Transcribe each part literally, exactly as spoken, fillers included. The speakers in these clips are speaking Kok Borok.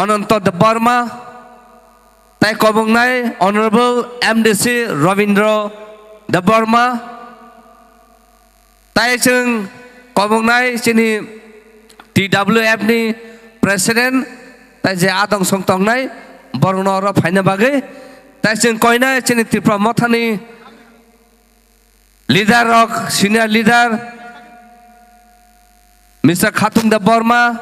Ananto Debbarma, tai kobongnai Honorable M D C Rabindra Debbarma, tai chwng kobongnai chini T W F ni President, tai je adong song tongnai, borokno oro phaina bagwi, tai chwng koinai chini Tripura Mothani leader rok, senior leader, Mister Khatung Debbarma,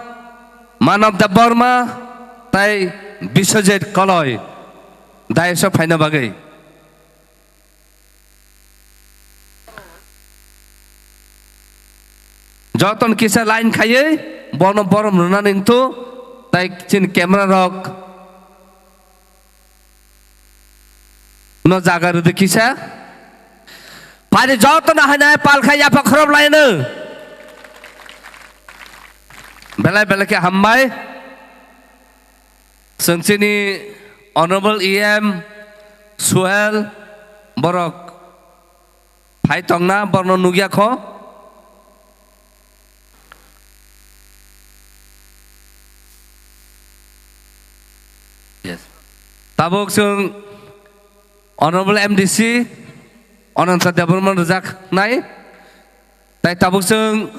Manav Debbarma, tai Biswajit Koloi, dais o phaina bagwi. Jotono kisa line khaiwi bono borom rwnani wngthu, tai chini camera rok no jaga rwdi kisa. Phai di jotono haino hai pal khai yapha khorop laino. Belai belai khe hambai. Chwng chini Honorable E M Suel borok phai tongna, borokno nukya kho. Yes. Tabuk chwng Honorable M D C Ananta Debbarma rwjaknai. Tai tabuk chwng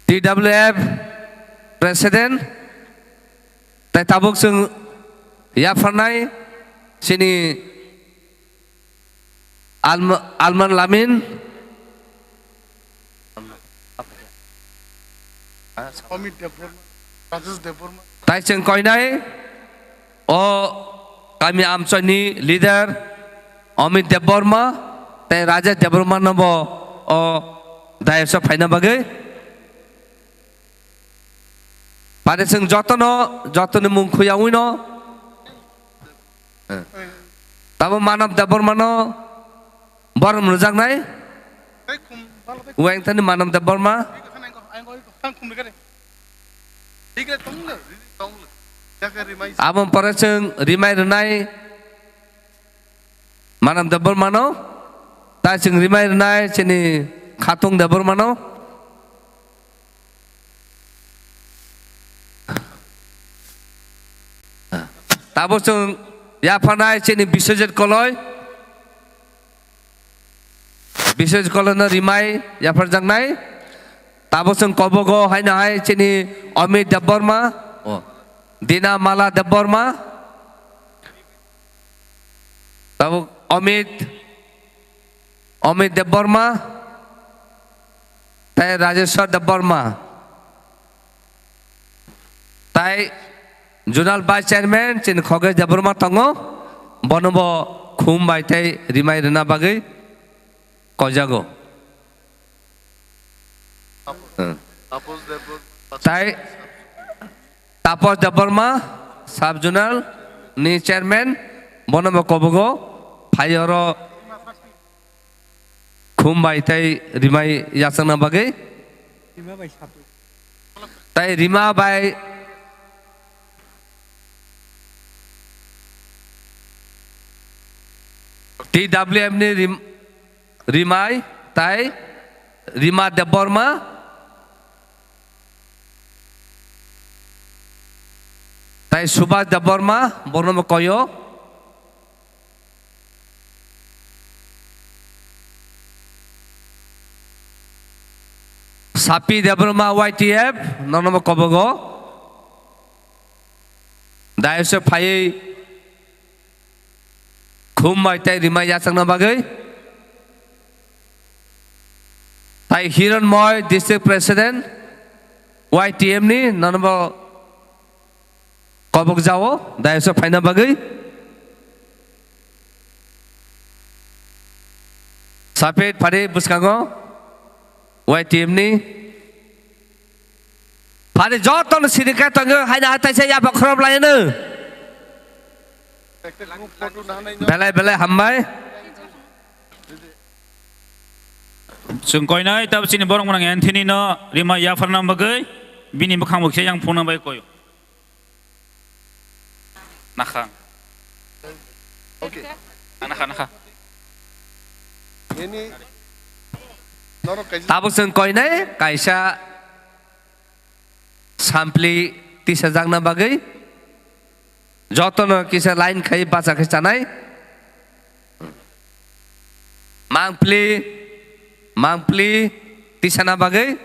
T W F President, tai tabuk chwng yapharnai chini Alm-, Alman Lamin. Amit Debbarma, Rajesh Debbarma. Tai chwng koinai o kami amchoini leader Amit Debbarma tei Rajesh Debbarma no bo o dais o phaina bagwi. Pare chwng jotono, jotoni mung khuyawi no. Eh. Tabo Manav Debbarma no borom rwjaknai. Wengthani Manav Debbarma. Aboni pore chwng rimai rwnai Manav Debbarma no, tai chwng rimai rwnai chini Khatung Debbarma no. Tabo chwng yapharnai chini Biswajit Koloi. Biswajit Koloi no rimai yapharjaknai. Tabo chwng kobogo haino hai chini Amit Debbarma, o, Dina Mala Debbarma. Tabuk Amit, Amit Debbarma, tei Rajeshwar Debbarma. Tai Zonal Vice Chairman chini Khogesh Debbarma tongo, bono bo khum bai tei rimai rwna bagwi koijago. Hmm. Tapos Debbarma. Tai Tapos Debbarma, Sub Zonal ni Chairman, bono bo kobogo phai oro khum bai tei rimai yachakna bagwi. Tai Rima bai T W F ni rim-, rimai tai Rima Debbarma. Tai Subhas Debbarma, borno bo koyo. Sapi Debbarma Y T F, nono bo kobogo. Dayose phaiwi khum bai tei rima yachakna bagwi. Tai Hironmoy District President Y T M ni nono bo kobok jao, dayose phaina bagwi. Sapit phari bwskango Y T M ni. Phari jotono sini khe tongo, haino hatai se yapha khorop laino. Belai belai hambai. Chwng koinai tab chini borok mwnang Anthony no rima yapharna bagwi bini bwkhang bo khe yang phone bai koyo. Nakha. Okay. Nakha, nakha. Ini norok kaisa. Tabuk chwng koinai kaisa. sampli tisajakna bagwi jotono kisa line khai bacha khe chanai. Mangpli, mangpli tisana bagwi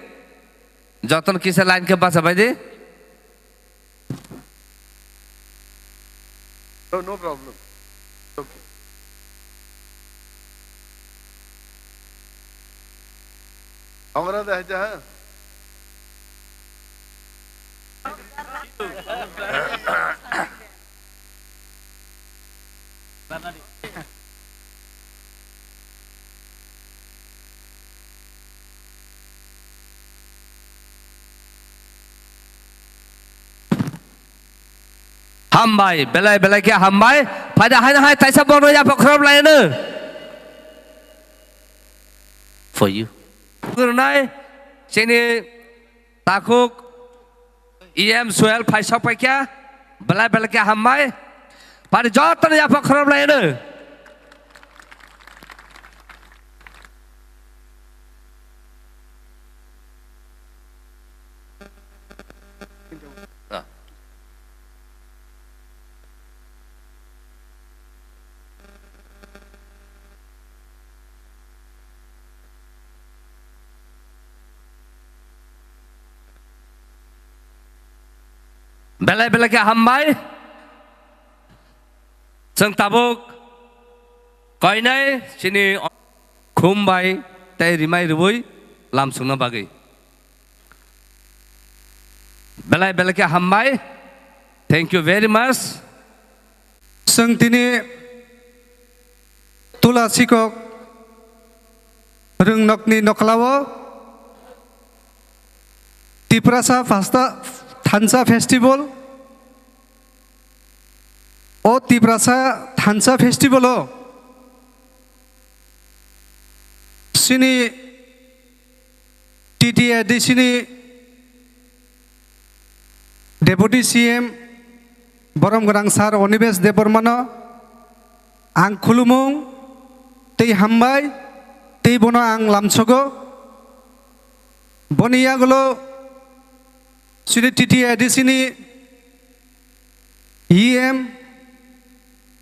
jotono kisa line khe bacha bai di. No, no problem. Okay. Amra de haja ha. Hambai, belai belai khe hambai. Phaida haino hai taisa bono yapha khorop laino. For you. Gurunai, chini takhuk, E M Suel phai sok paikha, belai belai khe hambai. Pari jotono yapha khorop laino. Belai belai khe hambai. Chwng tabuk koinai chini khum bai tei rimai rwui lamsukna bagwi. Belai belai khe hambai. Thank you very much. Chwng tini Tula Sikok Rwngnokni nokhlao Tiprasa Phasta Thansa Festival, o Tiprasa Thansa Festival o chini T T A D C ni Deputy C M borom gwnang Sir Onibesh Debbarmano ang khulumung tei hambai tei bono ang lamsogo. Boni yagulo chini T T A D C ni E M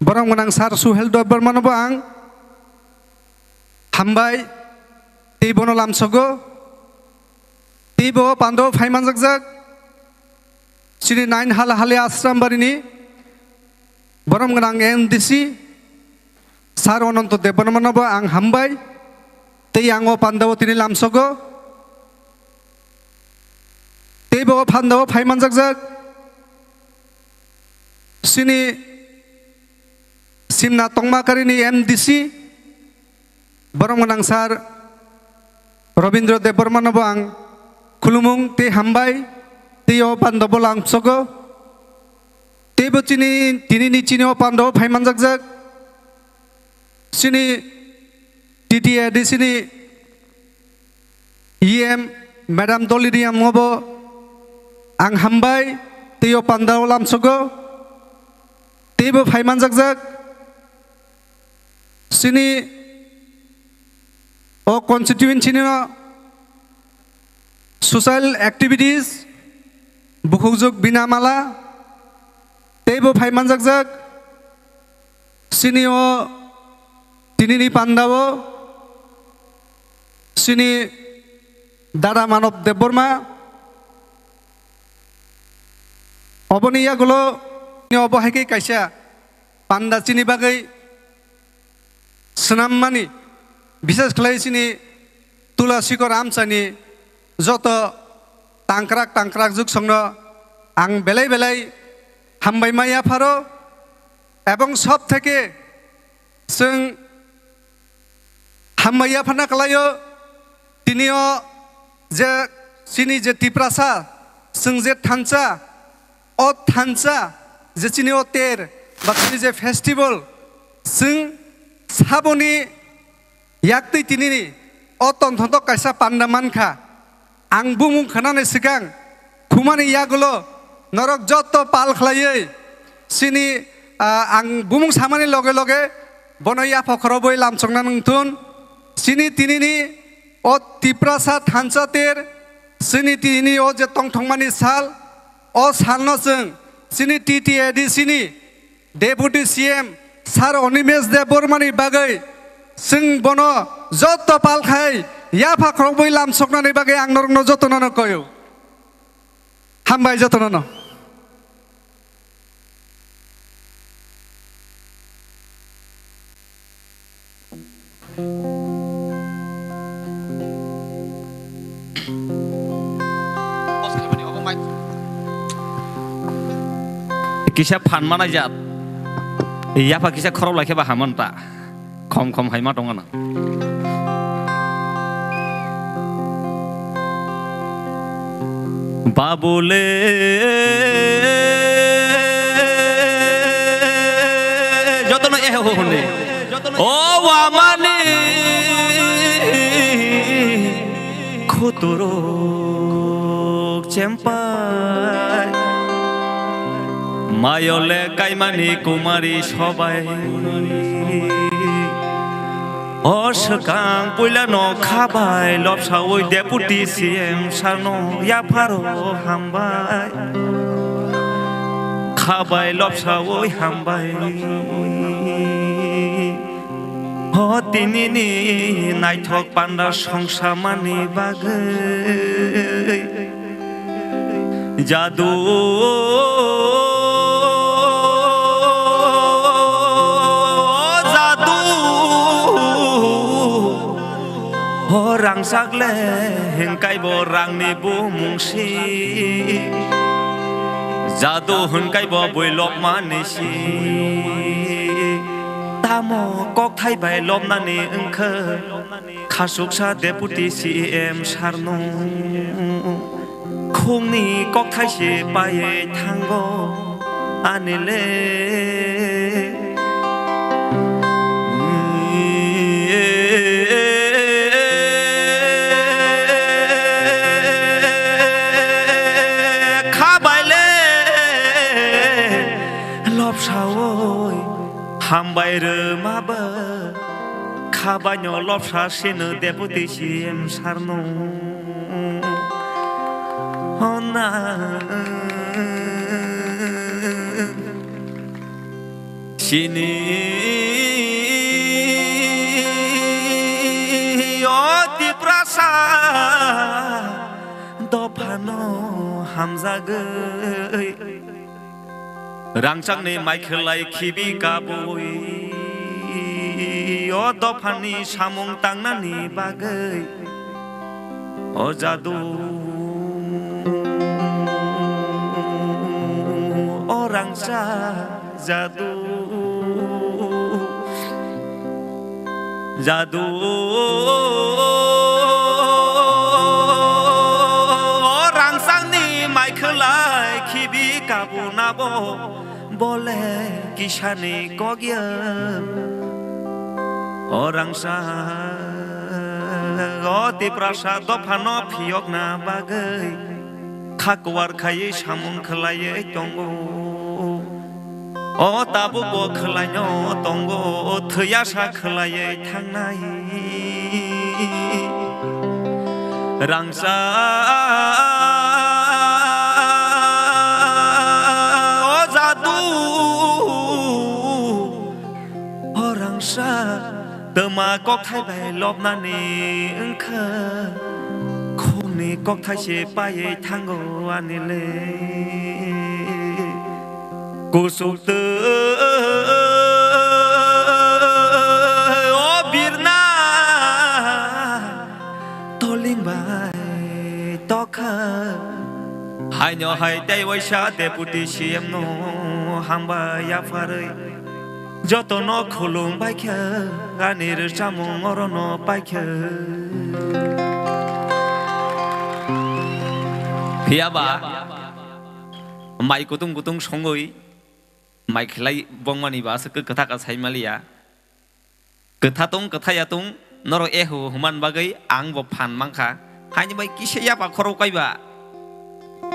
borom gwnang Sir Suhel Debbarmano bo ang hambai tei bono lamsogo. Tei bo pando phai manjakjak chini nine Hala Hali Ashram barini borom gwnang M D C Sir Ananto Debbarmano bo ang hambai tei ang o pandao tini lamsogo. Tei bo pandao phai manjakjak chini Simna Tongmakarini M D C borom gwnang Sir Robindra Debbarmano bo ang khulumung tei hambai tei o pandao bo lamsogo. Tei bo chini, tinini chini o pandao phai manjakjak chini T T A D C ni E M Madam Dolly Reang no bo ang hambai tei o pandao lamsogo. Tei bo phai manjakjak chini o constituency ni no social activities, bukhukjwk binamala, tei bo phai manjakjak chini o tinini pandao chini Dada Manob Debbarma. Oboni yagulo ni obo hai khe kaisa panda chini bagwi swnammani, bishes khlai chini Tula Sikor amchaini joto tangkrak tangkrak juksongno ang belai belai hambai ma yapharo, ebong sob theke chwng hambai yaphana kwlaio. Tini o je chini je Tiprasa, chwng je thansa, o thansa je chini o ter ba chini je festival, chwng saboni yaktwi tinini o tongthokto kaisa panda mankha. Ang bumung khwnani swkang khumani yagulo norok joto pal khlaiwi chini, ah, ang bumung samani loge loge bono yapha khorobwi lamsokna nangthun. Chini tinini o Tiprasa thansa ter, chini tinini o je tongthokmani sal, O salno chwng chini T T A D C ni Deputy C M Sir Animesh Debbarma ni bagwi chwng bono joto pal khai yapha khorokbwi lamsoknani bagwi ang norokno jotono no koyo. Hambai jotono no. Kisa phan manai jat. Yapha kisa khorok lai khe ba hamon ta. Khom khom hai ma tong ano. Babule jotono eho hone. O wamani khuturuk chempai. Mayole kaimani kumari sobai. O swkang puila no khabai lobsawi Deputy C M Sir no yapharo hambai. Khabai lobsawi hambai. Ho tinini naithok panda songsamani bagwi. Jadu, jadu, o rangchak le hwnkaibo rangni bumung si. Jadu hwnkaibo bwilokmani si. Tamo kokthai bai lobnani wngkha. Khasuksa Deputy C M Sir no khungni kokthai se paiwi thango ani le. Khabai le lobsawi hambai rwma ba. Khabaino lobsa sino Deputy C M Sir no honna sini o Tiprasa dophano hamjagwi. Rangchakni maikhlai khibi kabui o dophani samung tangnani bagwi o jadu o rangchak jadu. Jadu o rangchakni maikhlai khibi kabuna bo bole kisani kokya o rangchak o Tiprasa dophano phiyokna bagwi. Kha kuar khaiwi samung khlaiwi tongo. O tabuk bo khlaino tongo, thwiya sa khlaiwi thangnai. Rangchak o jadu. O rangchak twma kokthai bai lobnani wngkha, khungni kokthai se paiwi thango ani le. Kuchuk twi o birna toling bai tokha. Haino hai tei waisa Deputy C M no hambai yapharwi. Jotono khulum baikha, ani rwchapmung orono paikha. Phiyaba, mai kutung kutung songwi, mai khlai bongmani ba aswk kwtha ka sai maliya. Kwtha tung, kwtha ya tung, norok ehu human bagwi ang bo phan mankha. Haini bai kisa yapa khorok kaiba.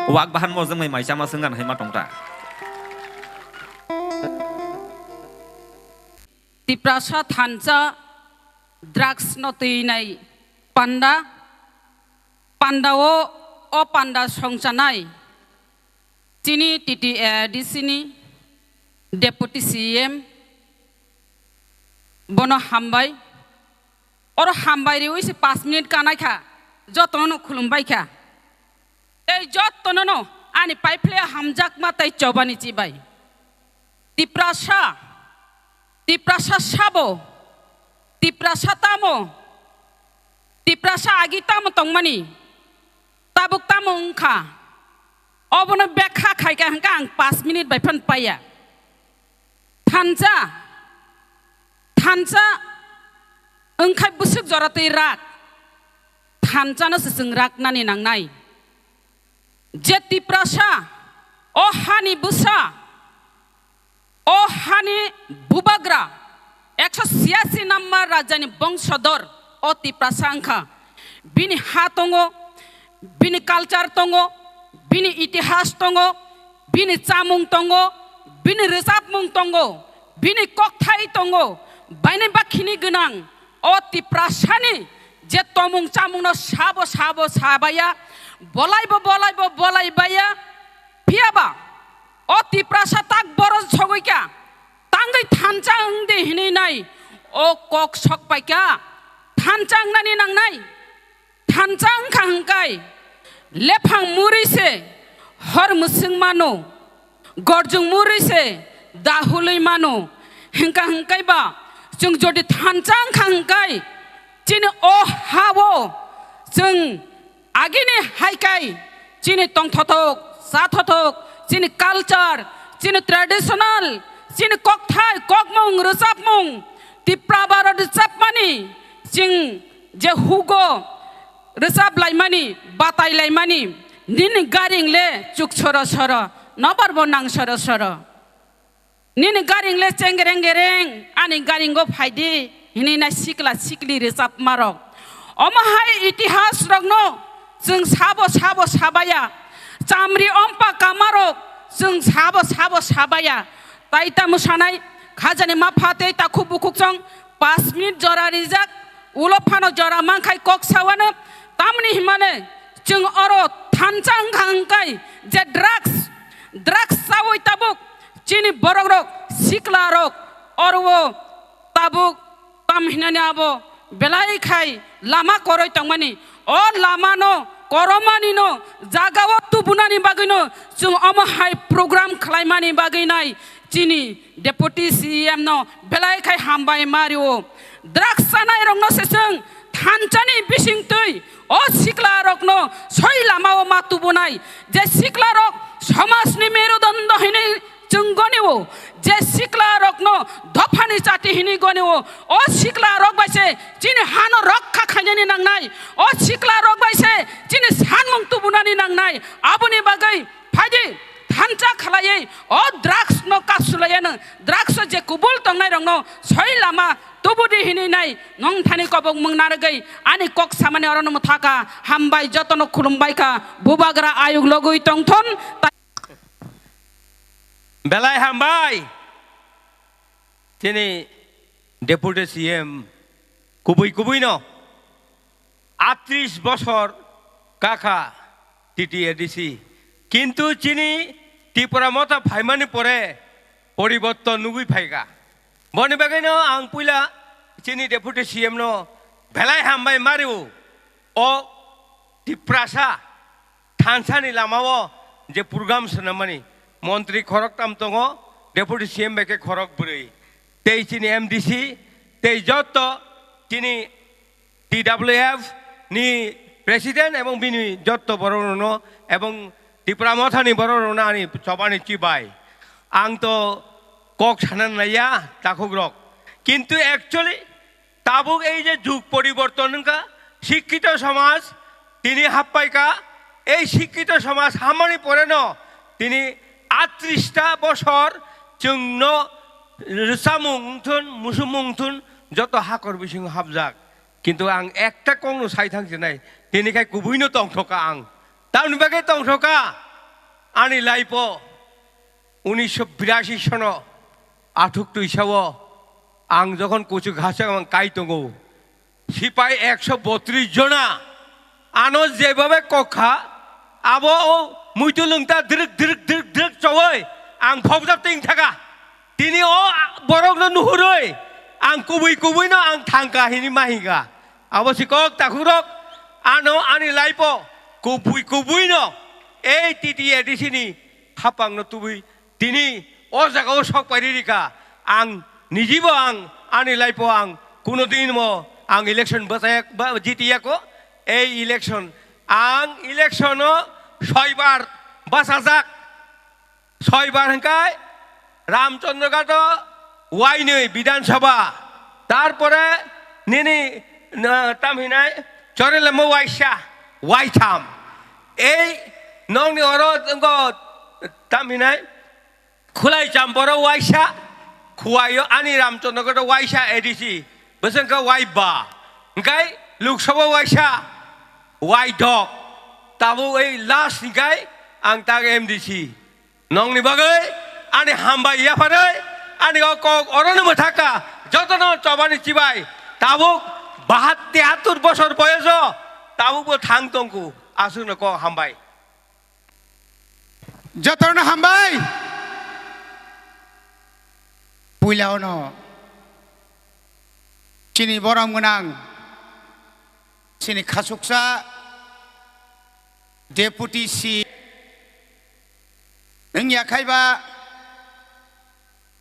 Wak bahan mojang mai mai chama senggan hai ma tongta. Tiprasa thansa drugs no twi nai panda, panda o, o panda songchanai. Chini T T A D C ni Deputy C M bono hambai. Oro hambai riwi se paanch minute kanai kha, jotono no khulumbai kha. Tei jotono no ani paiphle hamjakma tei chobani chibai. Tiprasa, Tiprasa sabo, Tiprasa tamo, Tiprasa agi tamo tongmani, tabuk tamo wngkha, obono bekha khaikha hwnkhe ang paanch minute bai phano paiya. Thansa, thansa wngkhai bwswk jora twi rak, thansano se chwng raknani nangnai. Je Tiprasa, o hani bwsa, o hani bubagra, ekso siyasi number rajani bongsodor, o Tiprasa wngkha. Bini ha tongo, bini culture tongo, bini itihas tongo, bini chamung tongo, bini rwchapmung tongo, bini kokthai tongo, baini bakhini gwnang o Tiprasani je tomung chamungno sabo sabo sabaya, bolaibo bolaibo bolaibaya, phiyaba o Tiprasa tak boro sogwikha, tangwi thansa wngdi hinwi nai o kok sokpaikha, thansa wngnani nangnai. Thansa wngkha hwnkhe lephang muri se hor mwswng mano, gorjwng muri se dahulwi mano. Hwnkha hwnkhe ba chwng jodi thansa wngkha hwnkhe chini o ha-o chwng agini hai khe chini tongthothok, chathothok, chini culture, chini traditional, chini kokthai, kokmung, rwchapmung, Tipra baro rwchapmani chwng je hugo rwchap laimani, batai laimani, nini garing le chuk soro soro, nobar bo nang soro soro. Nini garing le chengereng gereng, ani garingo phaidi, hinwi nai sikla sikli rwchapmarok. Omo hai itihas rokno chwng sabo sabo sabaya, chamri ompa kamarok chwng sabo sabo sabaya. Tai tamo sanai, khajani mapha tei takhuk bukhuk chong, paanch minute jora rijak, ulo phano jora mankhai kok sawano, tamni himane chwng oro thansa wngkha hwnkhe je drugs, drugs chawi tabuk chini borokrok, siklarok oro tabuk tam hinani abo belai khai lama koroi tongmani, o lamano koromanino jagao tubunani bagwino chwng omo hai program khlaimani bagwi nai chini Deputy C M no belai khai hambai ma rio. Drugs chanai rokno se chwng thansani bisingtwi o sikla rokno soi lamao ma tubunai, je sikla rok somajni merudondo hinwi chwng gonio, je sikla rokno dophani chati hinwi gonio, o sikla rok bai se chini hano rokha khainani nangnai, o sikla rok bai se chini sanmung tubunani nangnai, aboni bagwi phaidi thansa khlaiwi o drugs no kasulaiya nwng, drugs o je kubul tongnai rokno soi lama tubudi hinwi nai nwng thani kobok mung narwgwi ani kok samani orono mwthaka hambai jotono khulumbai kha bubagra ayuk logwi tongthon. Belai hambai chini Deputy C M kubui kubui no atris bosor kakha T T A D C. Kintu chini Tipra Motha phaimani pore poriborton nugui phaikha. Boni bagwino ang puila chini Deputy C M no belai hambai mario. O Tiprasa thansani lamao je program swnamani montri khoroktam tongo, Deputy C M bai khe khorok bwrwi, tei chini M D C, tei jotto chini T W F ni president ebong bini jotto borok rokno ebong Tipra Mothani borok rokno ani chobani chibai. Ang to kok sana naiya takhukrok. Kintu actually tabuk ei je jug poriborton wngkha, sikkito somaj tini happaikha, ei sikkito somaj hammani poreno tini atris ta bosor chwngno rwchapmung wngthun, musumung wngthun, joto hakor bisingo hapjak. Kintu ang ekta kokno sai thangsinai, tini khai kubuino tongthokha ang. Tamni bagwi tongthokha ani life-o unisho birasi sono athuk twisao ang jokhon kuchuk hachak mang kai tongo, sipai ekso botris jona ano jebabe kokha, abo o muitu lwngta drwk drwk drwk drwk chowoi ang phokjak ting thaka. Tini o borokno nuhurwi ang kubui kubuino ang thangka hini ma hingka. Abo si kok takhukrok, ano ani life-o kubui kubuino ei T T A D C ni hapangno tubui tini o jagao sok pairi rika. Ang nijibo ang ani life-o ang kuno dinmo ang election bwchaya ba jitiyako. Ei election ang election-o soibar bachajak. Soibar hwnkhe Ramchandra Ghato wainwi Bidhan Sabha, tarpore nini, na, tam hinai Chorelemo waisa, waitham. Ei nokni oro wngkho tam hinai Khulai Champoro waisa, Khuaio ani Ramchandra Ghato waisa A D C, bwswk wngkha waiba, hwnkhe Lok Sabha waisa, waidok. Tabuk ei last hwnkhe ang tak M D C. Nokni bagwi ani hambai yapharwi ani o kok orono mwthaka jotono chobani chibai tabuk bahat tehattur bosor boyoso tabukbo thang tongkhu. Aswkno kok hambai. Jotono hambai. Puila ono chini borom gwnang chini khasuksa Deputy C wng ya khai ba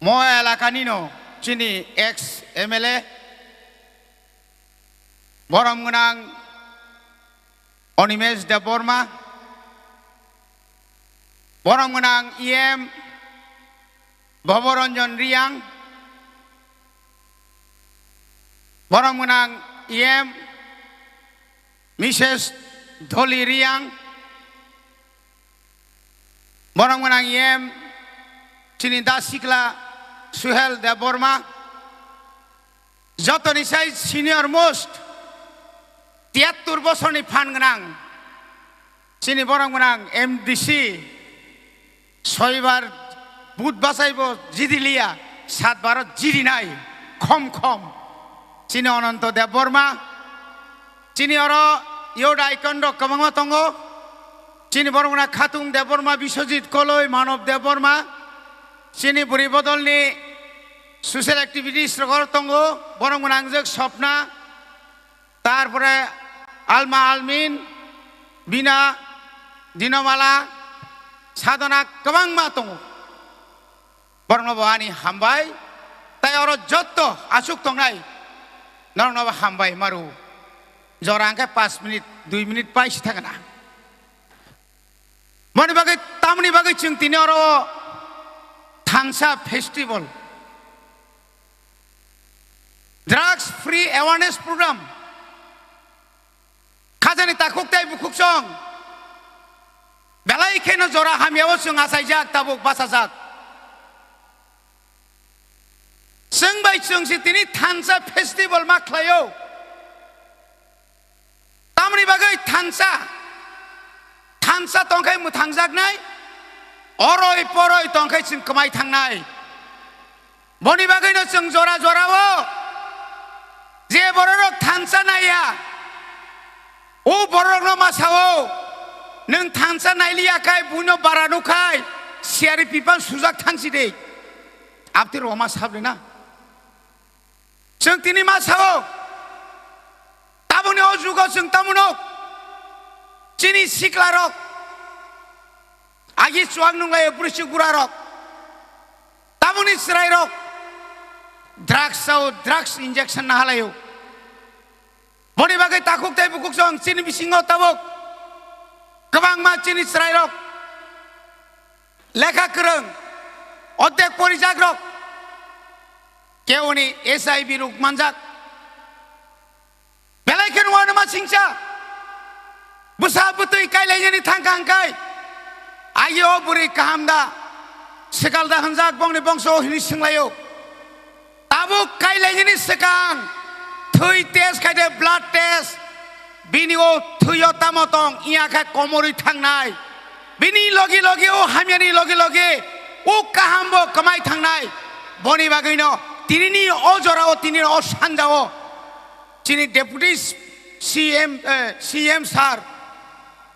mo elakani no chini ex M L A borom gwnang Animesh Debbarma, borom gwnang E M Bhoboranjan Reang, borom gwnang E M Missus Dholi Reang, borom gwnang E M chini da sikla Suhel Debbarma, jotoni sai senior most tiyattur bosorni phan gwnang chini borom gwnang M D C, soibar but bachaibo jidi liya, satbaro jidinai khom khom. Chini Ananto Debbarma, chini oro youth icon rok kwbangma tongo. Chini borom gwnang Khatung Debbarma, Biswajit Koloi, Manob Debbarma, chini bwrwi bodolni social activities rok oro tongo. Borom gwnang jwk Swapna, tarpore Alma Almin, Bina, Dinomala, Sadhana kwbangma tongo. Borokno bo ani hambai, tai oro jotto aswk tongnai norokno bo hambai maru. Jora hwnkhe paanch minute, dui minute pai si thangna. Boni bagwi, tamoni bagwi chwng tini oro Thansa Festival, Drugs Free Awareness Program, khajani takhuk tei bukhuk song belai kheno jora hamyao chwng achaijak, tabuk bachajak. Chwng bai chwng se tini Thansa Festival ma khlaio. Tamoni bagwi thansa, thansa tongkhai mwthangjaknai, oroi poroi tongkhai chwng kwmai thangnai. Boni bagwino chwng jora jorao je bororok thansa naiya, o bororokno ma sao, "Nwng thansa nailiya khai buino bara nukhai siyari pipan sujak thangsi de." Abtwi roma sab rina. Chwng tini ma sao, tabukni o jugo chwng tamuno chini siklarok, agi chuak nunglaio bwrwichwk burarok, tabukni chwrairok drugs sao, drugs injection nahalaio. Boni bagwi takhuk tei bukhuk song chini bisingo tabuk kwbangma chini chwrairok lekha kwrwng, ordek porijakrok, keuni H I V rok manjak. Belai khe nungwano ma singcha. Bwsa bwtwi kailainani thangkha hwnkhe, "Ayo bwrwi kaham da? Swkal da hwnjak bongni bongso?" hwnwi swnglaio. Tabuk kailainani swkang thwi test khai de, blood test. Bini o thwio tamo tong, iya khe komorwi thangnai. Bini logi logi o hamyani logi logi o kaham bo kwmai thangnai. Boni bagwino tinini o jorao, tinini o sanjao chini Deputy C M, eh, C M sir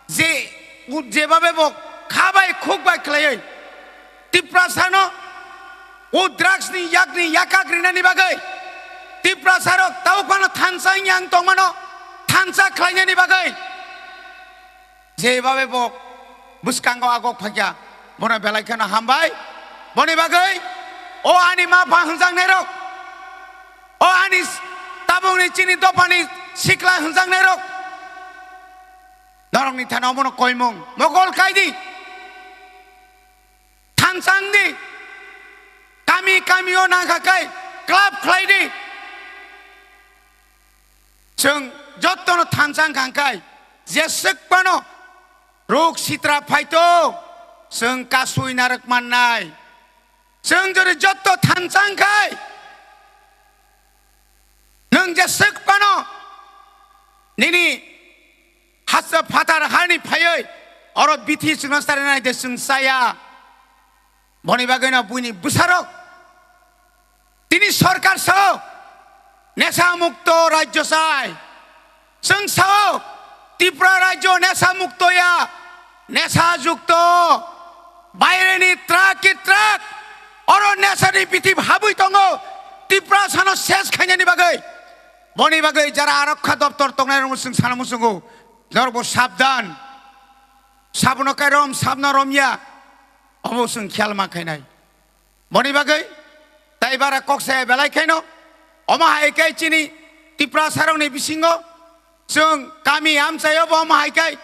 je, u-, jebabe bo kha bai khuk bai khlaiwi Tiprasano o drugs ni yakni yakak rinani bagwi Tiprasarok tabuk phano thansa wngya wng tongmano thansa khlainani bagwi. Jebabe bo bwskango agok phaikha, bono belai kheno hambai. Boni bagwi o ani ma pha hwnjaknairok, o ani tabukni chini dophani sikla hwnjaknairok, norokni thani omono koimung mokol kaidi, thansa wngdi, kami kami o nangkha kai club khlaidi. Chwng jottono thansa wngkha kai, jeswk phano ruk sitra phaito, chwng kasui narwk mannai. Chwng jodi jotto thansa wngkhai, nwng jeswk phano nini hasa phatar hani phaiwi oro bithi chwngno sarinai de chwng chaya. Boni bagwino buini bwsarok tini sorkar sao nesa mukto rajyo chai. Chwng sao Tripura rajyo nesa mukto ya, nesa jukto, baireni truck ki truck oro nesani bithi habwi tongo. Tripura sano ses khainani bagwi, boni bagwi jara arokha doptor tongnai rokno chwng sana muchungo, norokbo sabdan, sabno kairom sabno romya, obo chwng khiyal ma khainai. Boni bagwi tai bara kok saya belai khaino, omo hai khe chini Tiprasarokni bisingo chwng kami amchaio bo omo hai khe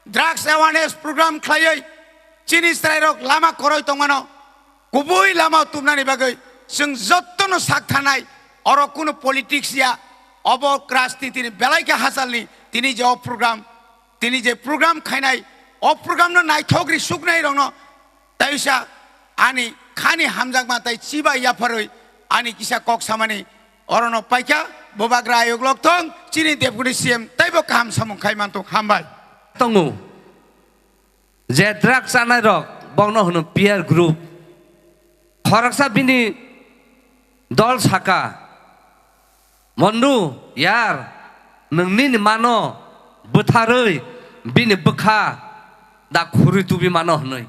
drugs awareness program khlaiwi chini chwrairok lama koroi tongmano kubui lama tubnani bagwi chwng jottono sak thanai. Oro kunu politics ya, obo rajnitini belai khe hachalni tini je o program, tini je program khainai, o program no naithok ri suknai rokno taisa ani khani hamjakma tai chiba yapharwi ani kisa kok samani orono paikha. Bubagra ayuk lok thong chini deputy C M taibo kaham samung khai manthok, hambai. Tongo je drug chanai rok bokno hwno peer group, khoroksa bini dol saka, Mondu, yar, nwng nini mano bwtharwi bini bwkha da khurwi tubi mano hwnwi.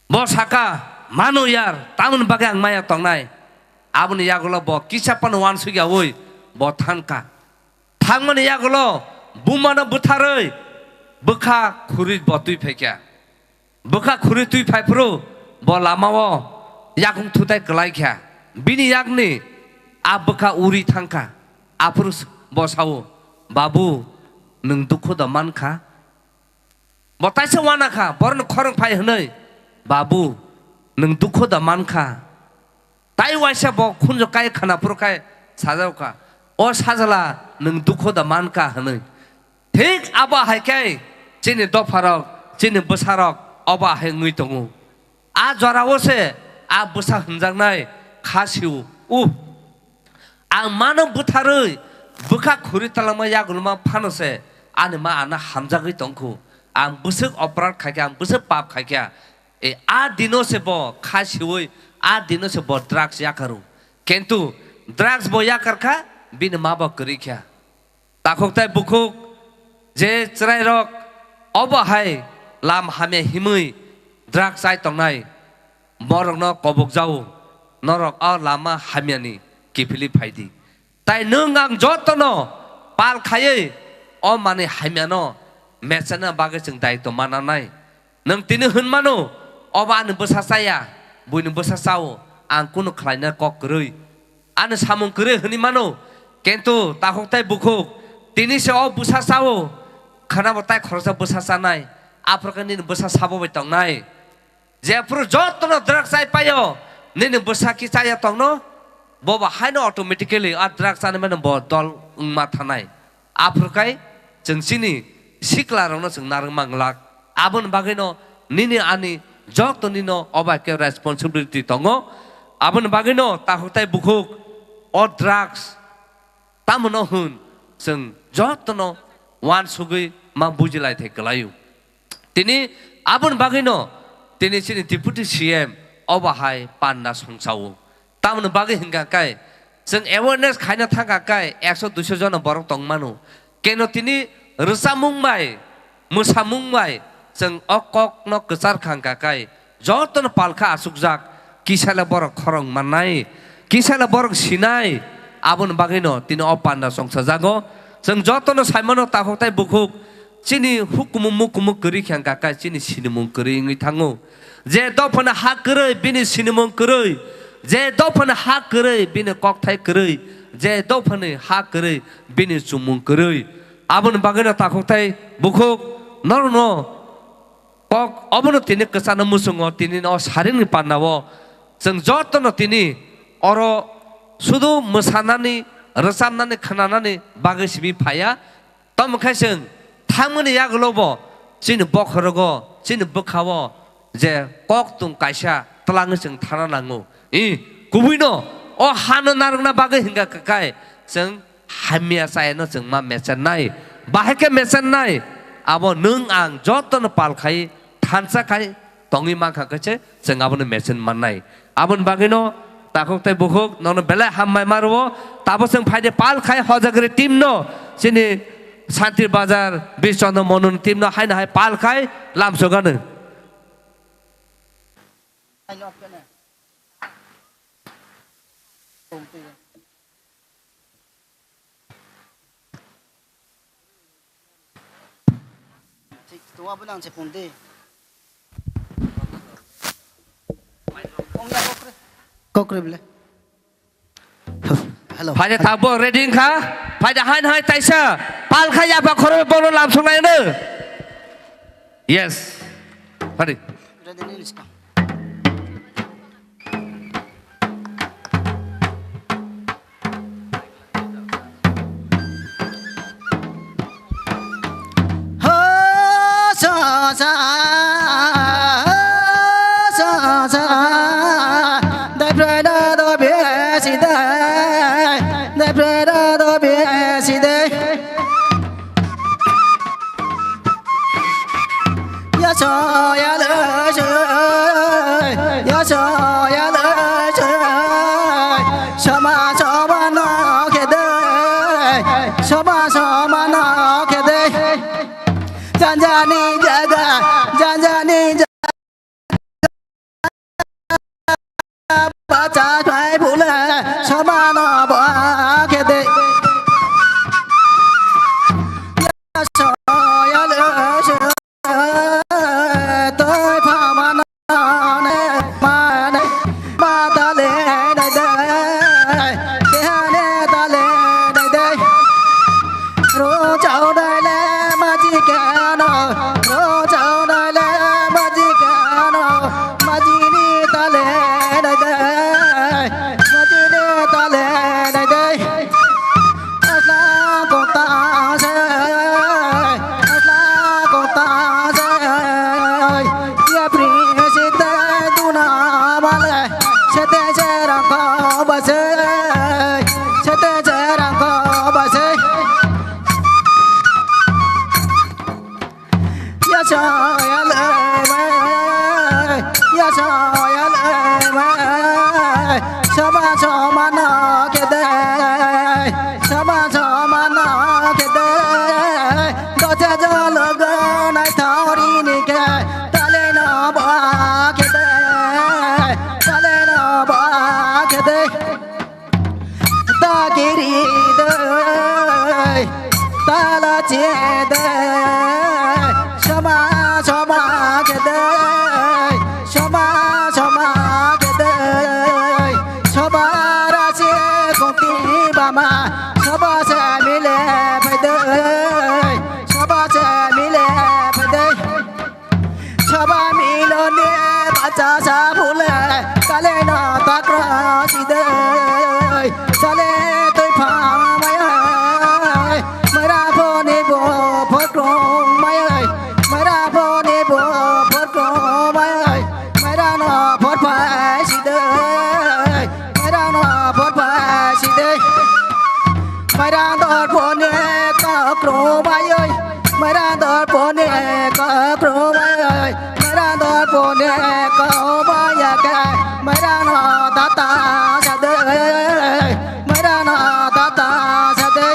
Bo saka, mano yar, tamoni bagwi ang maya tongnai. Aboni yagulo bo kisa phano uansukyaui bo thankha. Thangmani yagulo bumano bwtharwi bwkha khurwi bo twi phaikha. Bwkha khurwi twi phai phuru bo lamao yakung thutai kwlai kha. Bini yakni a bwkha uri thang kha. Aphuru s-, bo sao, "Babu, nwng dukhu da man kha?" Bo taisa uana kha, borokni khorang phai hwnwi, "Babu, nwng dukhu da man kha?" Tai waisa bo khunju kai khwna phuru khai sajao kha, "O sajla, nwng dukhu da man kha?" hwnwi. Thik abo hai khe chini dopharok, chini bwsarok obo hai wngwi tongo. A jorao se a bwsa hwnjaknai kha sio. Uh, ang mano bwtharwi bwkha khuri talangma yagulma phano se ani ma ano hamjagwi tongkhu. Ang bwswk oporad khaikha, ang bwswk pap khaikha. E, a dino se bo kha siwi, a dino se bo drugs yakaru. Kintu drugs bo yakar kha, bini ma bo kwrwi kha. Takhuk tai bukhuk je chwrairok obo hai lam hamya himwi drugs chai tongnai, borokno kobokjao, norok o lama hamyani kiphilwi phaidi. Tai nwng ang jotono pal khaiwi o manwi hamyano mechana bagwi chwng daitw mananai. Nwng tini hwn mano, "Obo ani bwsa chaya, buini bwsa chao, ang kunu khlaina kok kwrwi, ani samung kwrwi," hwnwi mano. Kintu takhuk tai bukhuk, tini se o bwsa chao, khwnabo tai khoroksa bwsa chanai, aphuru khe nini bwsa sabo bai tongnai. Jephuru jotono drug chai paio, nini bwsa ki chaya tongno, bobo haino automatically a drug chani mano bo dol wngma thanai. Aphuru kai chwng chini sikla rokno chwng narwk manglak. Aboni bagwino nini ani joto nino obo hai khe responsibility tongo. Aboni bagwino takhuk tai bukhuk o drugs tamo no hwn chwng jotono uansugwi ma bujilai thai kwlaio. Tini aboni bagwino tini chini Deputy C M obo hai panda songchao. Tamoni bagwi hwnkha kai, chwng awareness khaina thangkha kai ekso duiso jona borok tong mano. Keno tini rwchapmung bai, mwsamung bai, Chwng o kokno kwchar kha wngkha khe, jotono palkha achukjak, kisale borok khorang mannai, kisale borok sinai, aboni bagwino tini o panda chwngsajago. Chwng jotono saimano takhuk tei bukhuk, chini hukumu mukumu kwrwi khe wngkha khe chini sinimung kwrwi wngwi thango. Je dophani ha kwrwi bini sinimung kwrwi, je dophani ha kwrwi bini kokthai kwrwi, je dophani ha kwrwi bini chumung kwrwi. Aboni bagwino takhuk tei bukhuk norokno kok obono tini kwchana muchungo, tini o saringni pandao chwng jotono tini oro sudu mwsanani, rwchapnani, khwnanani bagwi simi phaiya. Tamo khe chwng thangmani yagulobo chini bokhorogo, chini bwkhao je kok tung kaisa twlangwi chwng thana nango. I, kubuino o hano narwkna bagwi hwnkha khe kai chwng hamya chayano chwng ma mechennai. Bahai khe mechennai, abo nwng ang jotono pal khai thansa khai tongwi mankha khe se chwng abono mechen mannai. Aboni bagwino takhuk tei bukhuk nono belai hambai ma rwo. Tabo chwng phaide pal khai Hojagri team no, chini Santir Bazar Bishchandra Monun team no haino hai pal khai lamsogano. Thik, to abo nang se phone de. Ong ya, kokre. Kokre bile. Hello. Phaide thakbo ready wngkha. Phaide hain hai taisa. Pal khai yapha khoro bono lamsongnai no. Yes. Phaide. Ready ni niska. Yaso yalo soi, yaso yalo soi, sama sama no kede, sama sama no kede. Janjani jaga, janjani jaga. Bacha thai bule samano ba kede. Soyale se toi phamana ne mane matale ne de. Tehane tale ne de. Ro chao dai le maji kano, ro chao dai le maji kano, maji ni tale dai dai, maji ni tale dai dai. Asla kota se, asla kota se, ya pri sita duna male, sete se rangko base, sete se rangko base. Yasa yale mai, yasa yale mai, sama sama no kede, sama sama no kede, dote jalo go nai thori ni ke, tale no ba kede, tale no ba kede. Takiri dei, talachi dei, sama sama kedei, sama sama kedei, sama rasi kunti bama, sama se mile bedei, sama se mile bedei. Soba milone bacha sa bule, tale no takra side. Tale toi pha mai ai, mara phone bo photro mai ai, mara phone bo photro mai ai, mara no phot phai side, mara no phot phai side. Mairang dor pone kakro bayoi, mairang dor pone kakro bayoi, mairang dor pone kakro bayake, mairang no data sade, mairang no data sade.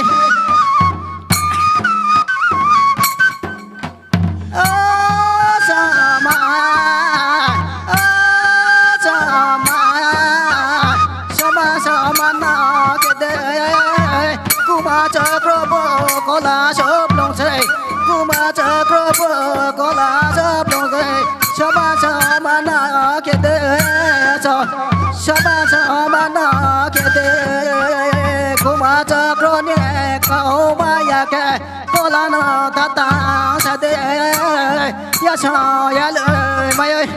Yasa yaloi mai oi.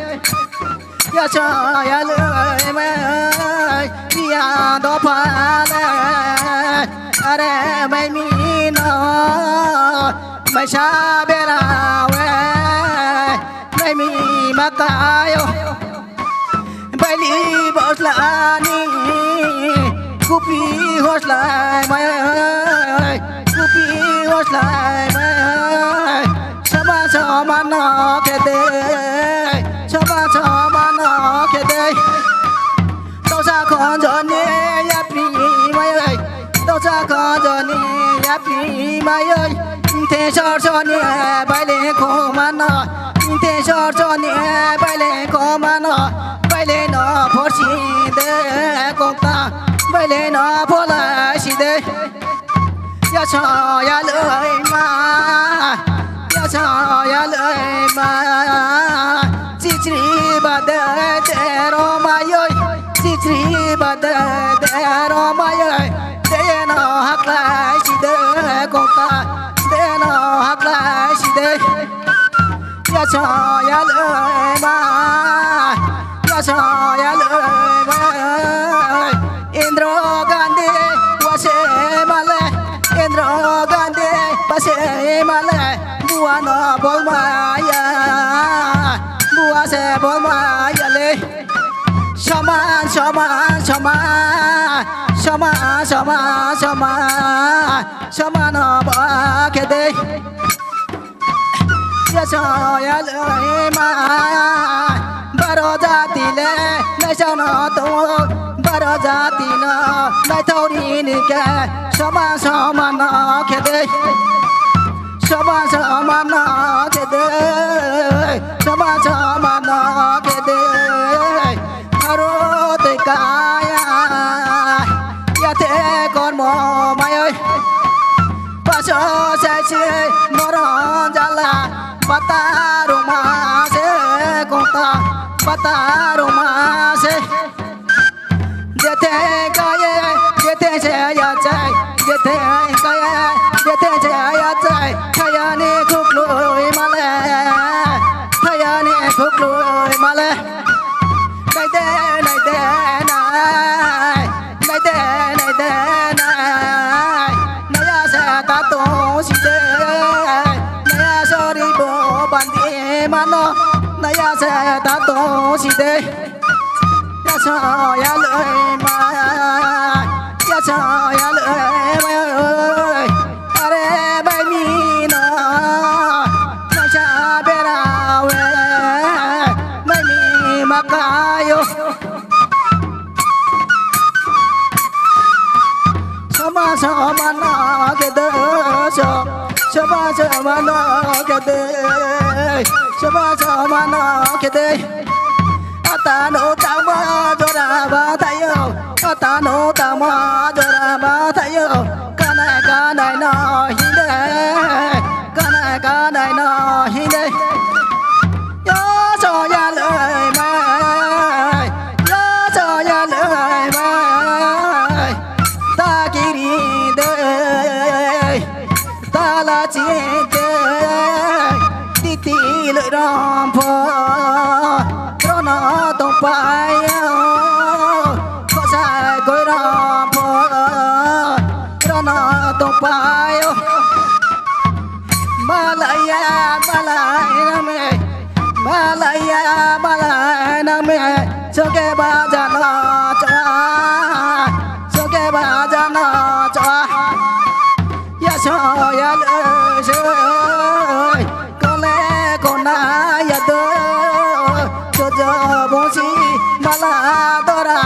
Yasa yaloi mai. Iya dophale. Are mai mino. Mai sabera we. Mai mi makayo. Baili boslani kupi hoslai mai, kupi hoslai mai. Sama sama no kede, sama sama no kede. Tosa khonjoni yapri mai, tosa khonjoni yapri mai. Te sor soni baile khomano, te sor soni baile khomano, baile no phorsi de kokta, baile no phola si de. Yasa yaloi ma, yasa yaloi ma, chichri bade de ro mayoi, chichri bade de ro mayoi, de no haklai si de kokta, de no haklai si de. Yasa yaloi ma, yasa yaloi ma. Indra Gandhi wase male, Indra Gandhi wase male, buano bolmaya, buase bolmaya le. Soman, soman, soman, soman, soman, soman, soman obo kede. Yasa yaloi ma, baro jati le naisano tongo, baro jati no naithok rini khe, soman soman no khe de, soman soman no khe de, soman soman no khe de. Aro tei kaya, yate kormo mayoi. Paso sai se moron jala, pata ruma se kota, pata ruma se. Jete kaye, jete se ya chai, jete kaye, jete se ya chai, kaya ni khuklu male, kaya ni khuklu male. Naide, naide, nai. Naide, naide, nai. Naya se tato side. Naya sori bo bandi mano. Naya se tato side. Yasa yaloi ma. Yasa yaloi ma. Are bai mi no, nasa bera we, bai mi makayo. Sama sama no kede so, sama sama no kede, sama sama no kede. Atano tamo jora batayo, atano tamo jora batayo. Kanai kanai no hinde, kanai kanai no hinde. Yo so ya loi mai, yo so ya loi mai. Ta kiri de, ta la chi de. Titi loi ram pho, rono tong pai yo. Kosai koi ram pho, rono tong pai yo. Malaya, malaya me, malaya, malaya me. Soke bajano choa, soke bajano choa. Yaso yale se, kole kona yado. Jojo bosi mala dora,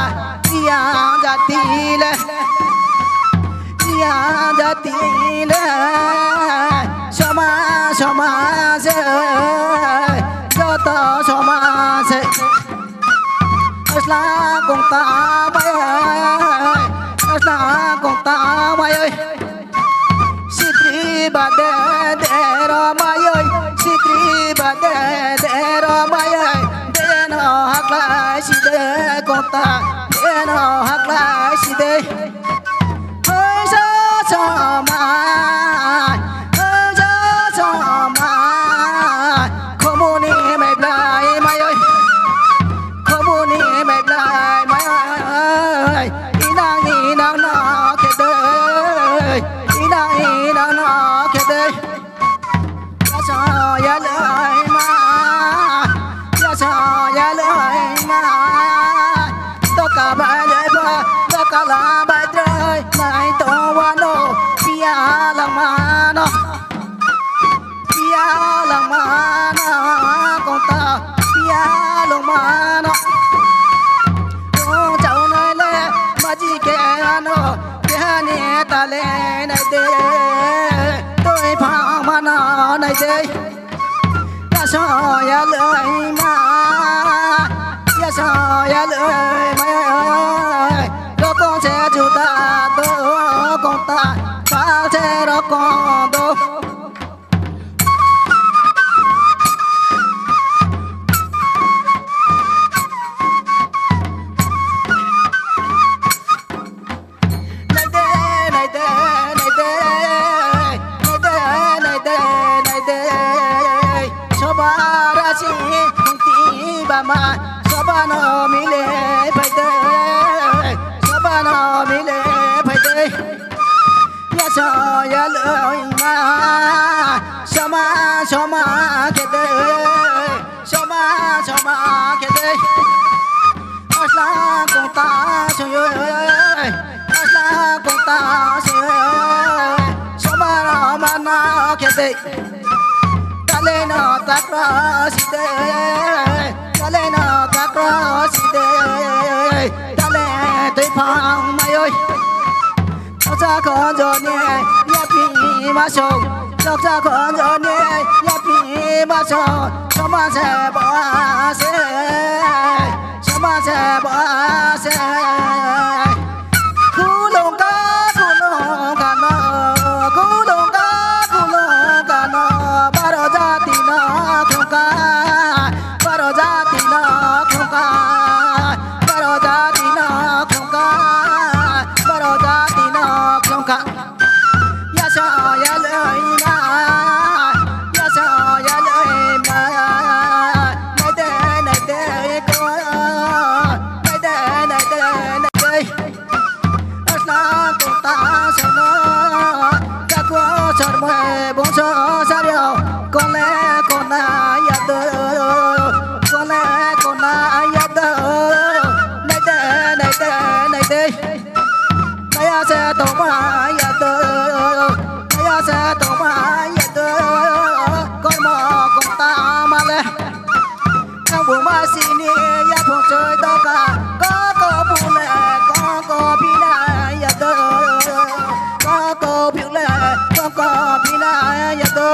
iya jatile. Iya jatile, soma, soma se, joto soma se. Asla kong tamai, asla kong tamai. Sitri bade de romai, sitri bade de romai. Deno haklai side kong ta, deno haklai side. Hoi sa sama, hoi sa sama, khomoni Ama sobano mile phaide, sobano mile phaide. Yaso yaloi ma soma soma kede, soma soma kede. Asla kongta soyo, asla kongta soyo. Sobano mana kede. Taleno takro side, taleno takro side, tale twi phang mayoi. Chokcha khonjoni yapi maso, chokcha khonjoni yapi maso, somaje base, somaje base. Khulungkha, khulungkha no, khulungkha, khulungkha no, baro jati no khulungkha, baro jati no khulungkha, baro jati no khulungkha, baro jati no khulungkha. Yaso yaloi ma, yaso yaloi ma, naide, naide ko, naide, naide, naide. Asla kota sono, kakwa sarmai bongso sario, kole kona yado, kole kona yado, naide, naide, naide. Naya se tongma yado, naya se tongma yado, kormo kota male. Nang bu ma sini ya phung choi doka, koko bule, koko bila ya do, koko bule, koko bila ya do.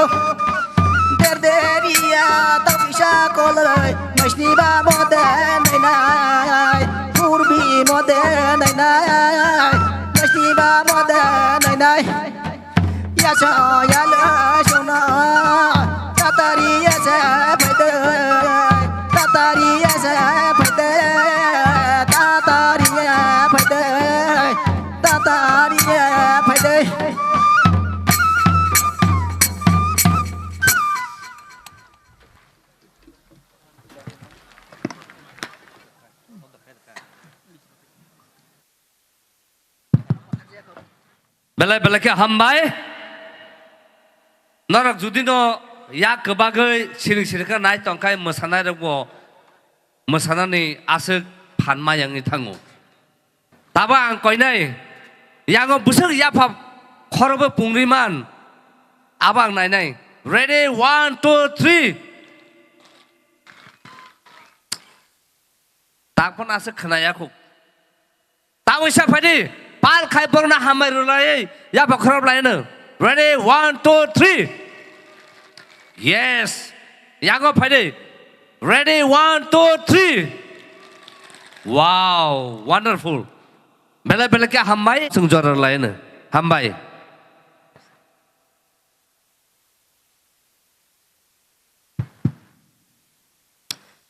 Der der ya ta pisa kolai, masni ba mo de nai nai, purbi mo de nai nai, masni ba mo de nai nai. Yaso yalo sono, tatari yase phaide, tatari yase phaide, tatari ya phaide, tatari ya phaide. Belai belai khe hambai. Norok judi no yak kwbagwi siring siring khe nai tongkhai, mwsanairokbo mwsanani aswk phan ma yangwi thango. Tabo ang koinai, yango bwswk yapha khorokbo pungri man, abo ang nainai. Ready, one, two, three. Tak phano aswk khwnaya kho. Tabwi sa phaidi, pal khai borokno hambai rwlaiwi yapha khorop laino. Ready, one, two, three. Yes. Yango phaidi. Ready, one, two, three. Wow, wonderful. Belai belai khe hambai, chwng jora rwlaino. Hambai.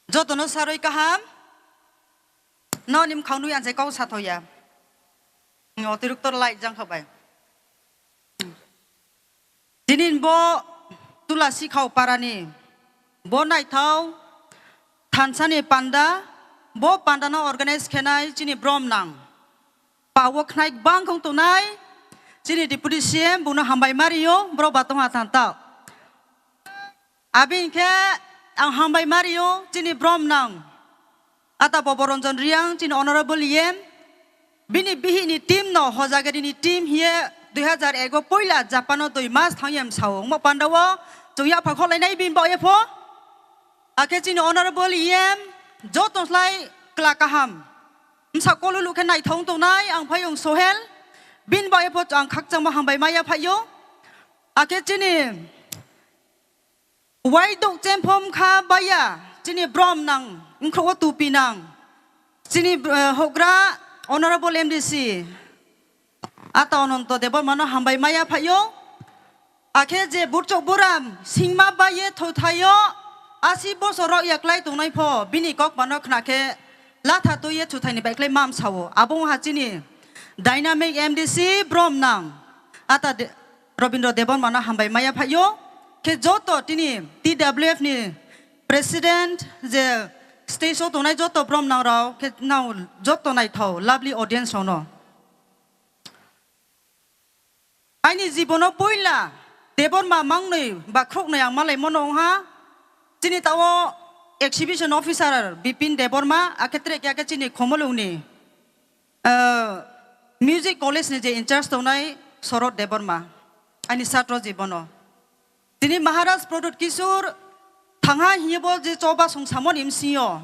Jotono sarwi kaham. No nim khaunwi anjai kok sathoya. Otirikto light jang khabai. Tinin bo Tulasi khao parani bo naithao thansani panda, bo pandano organize khenai chini brom nang. Pawo khnai bang khong tongnai chini deputy C M, buno hambai mario, bro ba tongha thantao. Abini khe ang hambai mario chini brom nang. Ata Boboranjan Riang chini honorable E M, bini bihini team no hojagari ni team hiye dui hazar ego poila Japan o dui mas thang yem sao. Mo panda o chung yapha kholai nai bini bo epho. Akhe chini honorable E M joto slai kla kaham. Msa kolulu khe naithong tongnai ang phayung Sohel. Bini bo epho ang khakchangma hambai maya phaio. Akhe chini Waidok chemphom kha baya, chini brom nang, wngkhrok o tupi nang. Chini, eh, houhgra Honorable M D C, ata Ananto Debbarmano hambai maya phaio. Akhe je burchok buram singma baye thothaio, asi bosor rok yaklai tongnai pho, bini kok mano khna khe latha twiye chuthaini baiklai mam sao. Abo wngha chini dynamic M D C brom nang. Ata de, Robindra Debbarmano hambai maya phaio. Khe joto tini T W F ni president je stage o tongnai joto brom nang rok khe nang joto naithao lovely audience rok no. Aini jibono poila Debbarma mangnwi ba khoroknwi ang malaimano wngha. Chini tao exhibition officer Bipin Debbarma, akhe tre khe chini Khomolungni, ah, music college ni je in charge tongnai Sorot Debbarma, aini satro jibono. Tini Maharaj Pradyut Kishore thangha hiye bo je choba songsamoni msio.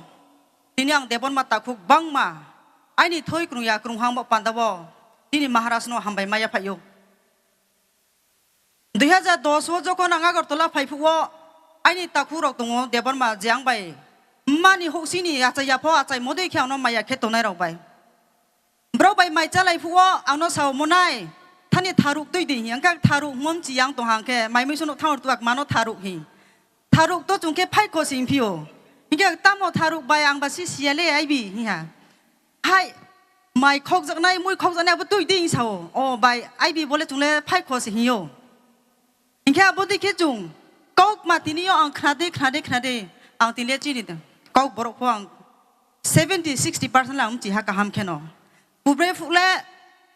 Tini ang Debbarma takhuk bangma aini thoi krungya krunghang bo pandao tini Maharaj no hambai maya phaio. Dui hajar dos o jokon ang Agartala phai phuo aini takhuk rok tongo Debbarma je ang bai mani hoksini achai yapho achai modei khe ano maya khe tongnai rok bai. Borok bai mai chalai phuo, angno sao monai, thani tharuk twi di, hingkha tharuk hmom chi yang tong hang khe, mai mui sono thangor tuak mano tharuk hi. Tharuk to chung khe phai kho sing phio. Hingkhe tamo tharuk bai ang ba si siya le aibi, hiya. Hai, mai khokjaknai, mui khokjaknai abo twi di sao. O bai, aibi bole chung le phai kho si hiyo. Hingkhe abo dei khe chung kok ma tini yo ang khnade, khnade, khnade ang tini le chini de. Kok borok pho ang seventy, sixty percent lang chiha kaham kheno. Pubre phuhle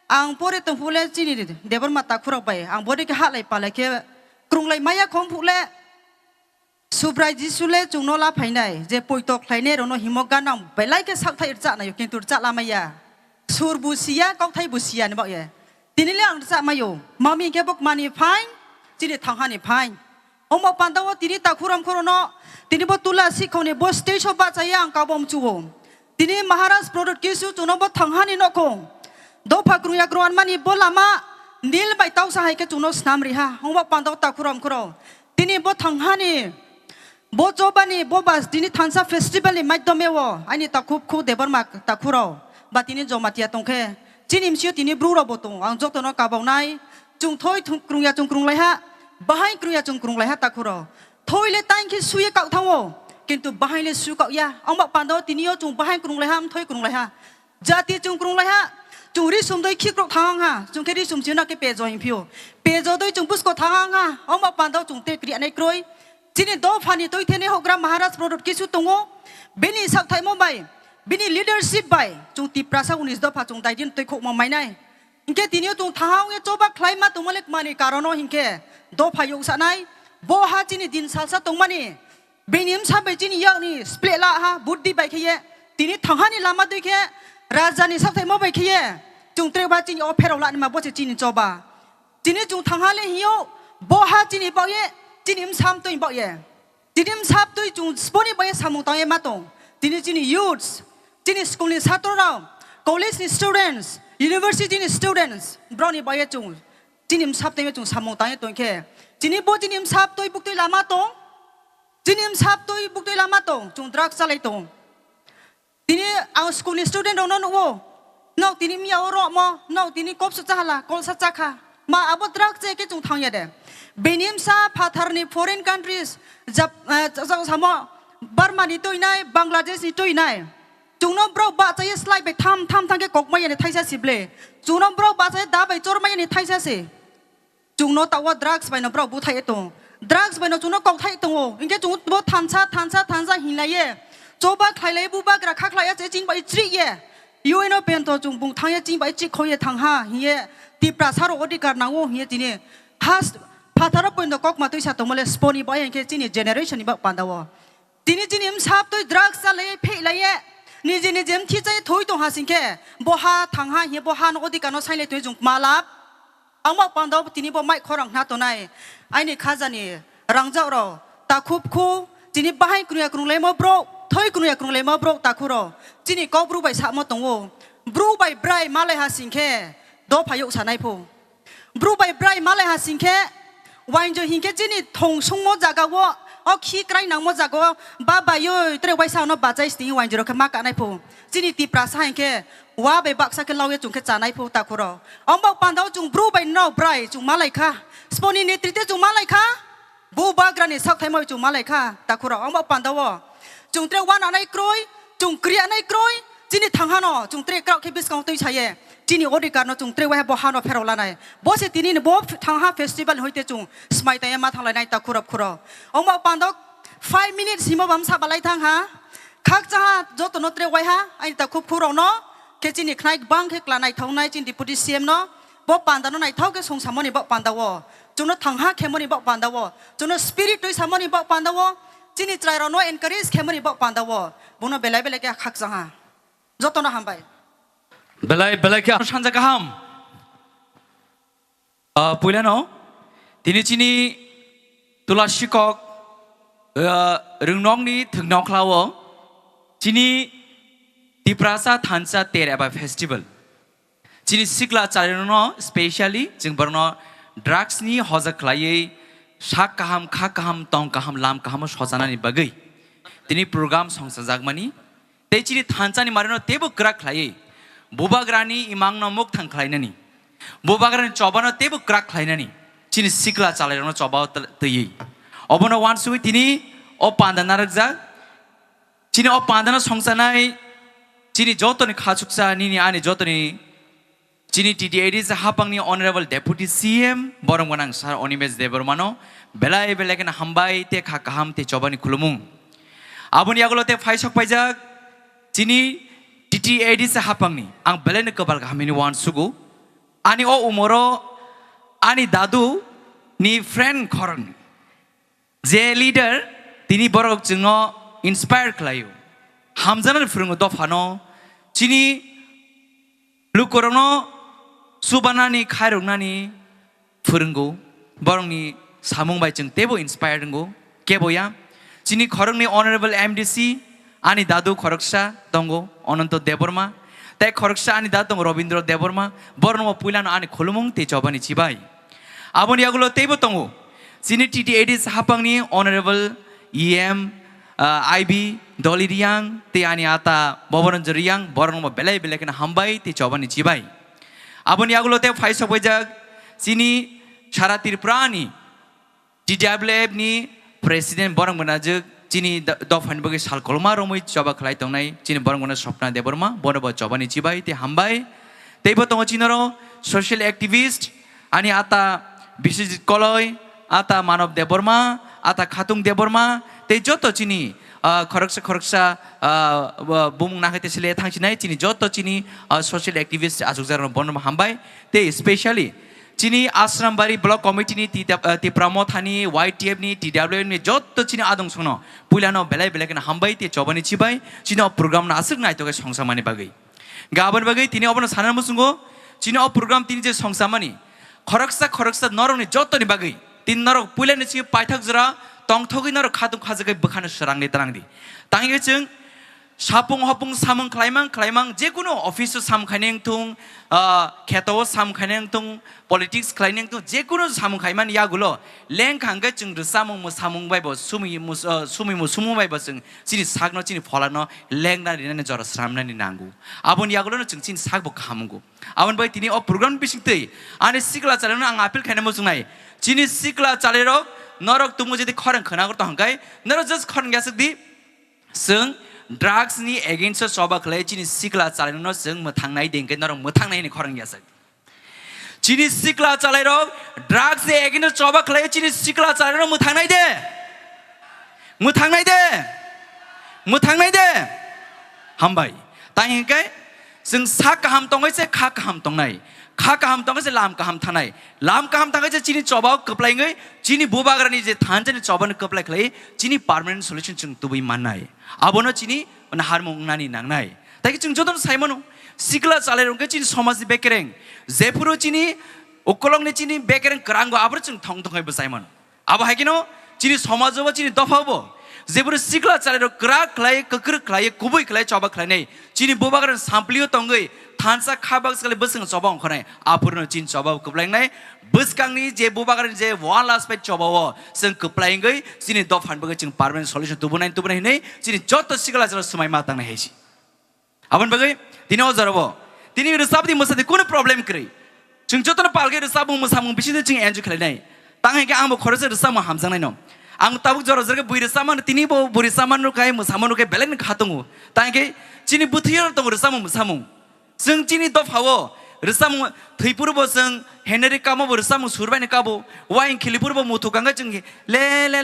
ang pore tong phuhle chini de. Debbarma takhurok bai ang bode khe halai palai khe krunglai maya khom phuhle Subrai Jisu le chungno la phainai je poito khlainai rokno himo ganang belai khe sakthai rwchak naio kintu rwchak lamaya. Sur bo siya, kokthai bo siya ni bagwi. Tini le ang rwchak maio. Mami hingkhe bo mani phain, chini thanghani phain. Omo pandao tini takhuram khorono, tini bo tula sikhoni bo stage o bachaya ang kabom chuo. Tini Maharaj Pradyut Kishore chwngno bo thanghani nokhong. Dopha krungya krung anmani bo lama nil bai tausa hai khe chwngno snam riha. Omo pandao takhuram khoro. Tini bo thanghani Bo chobani bo ba tini thansa festival ni maitom o ani takhuk khu Debbarma takhurok ba tini Jamatia tongkhe chini msio tini bru rok bo tongo. Ang jotono kaboknai, chung thoi thung-, krungya chung krunglaiha, bahai krungya chung krunglaiha takhurok. Thoi le taing khe suye kau thango, kintu bahai le su kau ya. Ang ba pando tini o chung bahai krunglaiha, mthoi krunglaiha. Jati chung krunglaiha, chung ri sumdoi khikrok thangang ha, chung khe ri sum chino khe pejo himphio. Pejo doi chung busko thangang ha, ongma pandao chung te kriya nai kroi. Chini dophani toi thene hogra Maharaj Pradyut Kishore tongo, bini sakthaimo bai, bini leadership bai, chung Tiprasa unis dopha chung daidin toi khokma mainai. Hinkhe tini o chung thangang ye choba khlai ma tongmani karono hinkhe dopha yoksanai, bo ha chini din salsa tongmani, Bini msa bai chini yakni splehla ha, buddhi bai khe ye, tini thanghani lama dui khe, raja ni sakthaimo bai khe ye, chung tre ba chini o pherok lani ma bo se chini choba. Tini chung thangha le hiyo, bo ha chini bao ye, chini msa mtoi bao ye. Tini msa mtoi chung sboni bao ye samung tang ye ma tong. Tini chini youths, chini school ni satro rok, college ni students, university ni students, broni bao ye chung, chini msa mtoi ye chung samung tang ye tong khe. Tini bo chini msa mtoi buktui lama tong, Chini msap twi buktwi lama tong, chung drugs chalai tong. Tini ang school ni student rokno nugo, nok tini miya o romo, nok tini kop sa chahala, kol sa chakha. Ma abo drugs che khe chung thangya de. Bini msa phathar ni foreign countries, Jap-, eh, sa-, sa-, samo Burma ni twi nai, Bangladesh ni twi nai. Chungno bro ba chai slai bai tham tham thang khe kok maya ni thaisa si ble. Chungno bro ba chai da bai chor maya ni thaisa si. Chwngno tawa drugs bai no borok buthai tongo. Drugs bai no chwngno kokthai tongo. Hinkhe chwng bo thansa, thansa, thansa hinlaiye. Choba khlailai, bubagra kha khlaiya se chini bai chriye. U N O pen to chwng bung thangya chini bai chik khoye thangha hinye Tiprasa rok odhikar nango hinye tini. Has phatharo pen to kokma twisa tongmole sponi bai hinkhe chini generation ni bak pandao. Tini chini msap twi drugs chalaiye, phehlaiye, niji niji mthi chai thoi tong hasing khe, bo ha thang ha hiye, bo ha no odhikar no sailai twi chwng malap. Ang bak pandao tini bo mai khorang hna tonai. Aini khajani rangjak rok, takhuk khu, chini bahai kruya krung laimo brok, thoi kruya krung laimo brok, takhu rok. Chini kok bru bai samo tongo. Bru bai brai malai hasing khe, dopha yok sanai phu. Bru bai brai malai ha sing khe, wainjo hing khe chini thong sungmo jaga o, o khi krai nangmo jaga o, ba bai oi, tere waisa ano bachai sting wainjo rok khe ma kanai phu. Chini Tiprasa hing khe, wa bai baksa khe lau ye chung khe chanai phu takhu rok. Omo bak panda o chung bru bai no brai chung malai kha. Sponi netrite chung malai kha. Bubagrani sakthaima bai chung malai kha, takhu rok. Omo panda o chung tre wananai kroi, chung kriyanai kroi, chini thangha no chung tre kraoh khe bwskang twi saye, chini odhikar no chung tre waiha bo ha no pherok lanai. Bo se tini ni bo thangha festival ni hoite chung smai tangya ma thanglainai, takhu rok, khuro. Omo panda o five minutes himo bam sa balai thang ha. Khakchangha jotono tre waiha, aini takhuk phukrokno, khe chini khnai bang khe kla naithoknai chini Deputy C M no, bo panda no naithok khe songsamani bo panda o, chwngno thangha khemani bo panda o, chwngno spirit twi samani bo panda o, chini chwrairokno encourage khemani bo panda o, bono belai belai khe khakchangha. Jotono hambai. Belai belai khe sanja kaham. Ah, puilano, tini chini tula sikok, ah, rwngnokni thwngnok khlao, chini Tiprasa thansa ter eba festival. Chini sikla chwrairokno specially chwng borokno drugs ni hoja khlaiwi sak kaham, kha kaham, tong kaham, lam kaham o sojanani bagwi tini program songchajakmani. Tei chini thansa ni marino teibo kwrak khlaiwi, bubagrani imangno mukthang khlainani, bubagrani chobano teibo kwrak khlainani, chini sikla chwrairokno choba tw-, twiwi. Obono uansugwi tini o panda narwkjak. Chini o pandano songchanai chini jotoni khachuksa, nini ani jotoni Chini T T A D C hapangni Honorable Deputy C M borok gwnang Sir Animesh Debbarmano belai belai kheno hambai tei kha kaham tei chobani khulumung. Aboni yagulo tei phaisok paijak chini T T A D C hapangni ang belaino kwbal kaham hwnwi uansugo. Ani o umoro ani dadu ni friend khorang. Je leader, tini borok chwngno inspire khlaio. Hamjaknani phwrwngo dophano, chini lukurokno chubanani, khairoknani phwrwngo. Borokni samung bai chwng teibo inspire wngo. Kebo ya, chini khoroknwi Honorable M D C, ani dadu khoroksa tongo, Ananto Debbarma, tei khoroksa ani dadu tongo, Robindra Debbarma, borokno puilano ani khulumung tei chobani chibai. Aboni yagulo teibo tongo, chini T T A D C hapangni Honorable E M, ah, I B Doli Riang tei ani ata Bhabaranjan Riang, borokno belai belai kheno hambai tei chobani chibai. Aboni yagulo tei phaisok paijak chini sara Tripurani T W F ni President borok gwnajwk chini do-, dophani bagwi sal kolma romwi choba khlai tongnai chini borok gwnang Swapna Debbarma, bono bo chobani chibai tei hambai. Teibo tongo chini oro social activist, ani ata Biswajit Koloi, ata Manav Debbarma, ata Khatung Debbarma, tei joto chini, ah, khoroksa khoroksa, ah, bo-, bumung nakhai tei sele thangsinai chini joto chini, ah, social activist achukjak rok bono hambai. Tei specially chini Asrambari Block Committee ni Tita-, ah, Tipra Mothani, Y T F ni, T W F ni joto chini adong sono puilano belai belai kheno hambai tei chobani chibai chini o program no aswk naitokhe songsamani bagwi. Gabon bagwi tini obono sana muchungo, chini o program tini je songsamani khoroksa khoroksa norokni jotoni bagwi tini norok puilani chini paithak jora tongthogwi norok khatung khajagwi bwkhano swrangni twrangdi. Tangwi chwng sapung hopung samung khlaimang khlaimang, jekunu office o samung khainai wngthung, ah, kheto o samung khainai wngthung, politics khlainai wngthung, jekunu samung khaimani yagulo lengkha hwnkhe chwng rwchapmung mwsamung bai bo sumi mus-, ah, sumi musumung bai bo chwng chini sakno chini pholano lengna rinani jora sramnani nango. Aboni yagulono chwng chini sakbo kaham wngo. Aboni bai tini o program bisingtwi ani sikla chalairokno ang appeal khaina muchungnai. Chini sikla chalairok norok tumo jodi khorang khwna gorto hwnkhe norok just khorang yasakdi. Chwng drugs ni against o choba khlai chini sikla chalairokno chwng mwthangnai de hwnkhe norok mwthangnai hwnwi khorang yasakdi. Chini sikla chalairok drugs ni against o choba khlai chini sikla chalairokno mwthangnai de. Mwthangnai de. Mwthangnai de. Hambai. Tai hwnkhe chwng sak kaham tongwi se kha kaham tongnai. Kha kaham tongwi se lam kaham thanai. Lam kaham tangwi se chini chobao kwplai wngwi chini bubagrani je thansa ni chobano kwplai khlai chini permanent solution chwng tubui mannai. Abono chini naharmung wngnani nangnai. Tai chwng jotono sai mano sikla chalairok wngkhe chini somajni bekereng. Jephuru chini ukolokni chini bekereng kwrango aboro chwng thong thong hai bwchai mano. Abo hai kheno chini somaj bo, chini dopha bo, jeboro sikla chalairok kwrak khlai, kwkrwk khlai, kubui khlai, choba khlainai, chini bubagrani samplio tongwi thansa kha baksa khlai bwswng choba ongkhornai, aphuru chini choba kwplaingnai. Bwskangni je bubagrani je one last fight choba o chwng kwplai wngwi chini dophani bagwi chwng permanent solution tubunai, tubunai hinwi chini joto sikla chalairok swmai ma tangnai hai si. Aboni bagwi tini o jorabo tini rwchapdi mwsadi kunu problem kwrwi. Chwng jotono palgwi rwchapmung mwsamung bisingtwi chwng enjoy khlainai. Tang hwnkhe angbo khoroksa rwchapmung hamjaknaino. Ang tabuk jora jora khe bui rwchapmano, tini bo bui rwchapmano khe mwsamano khe belai no kha tongo. Tang hwnkhe chini bwthwio tongo rwchapmung mwsamung. Chwng chini dophao rwchapmung thwi phuru bo chwng Henry Kamo bo rwchapmung sur bai no kabo. Waing khili phuru bo muthu kangkhe chwng le le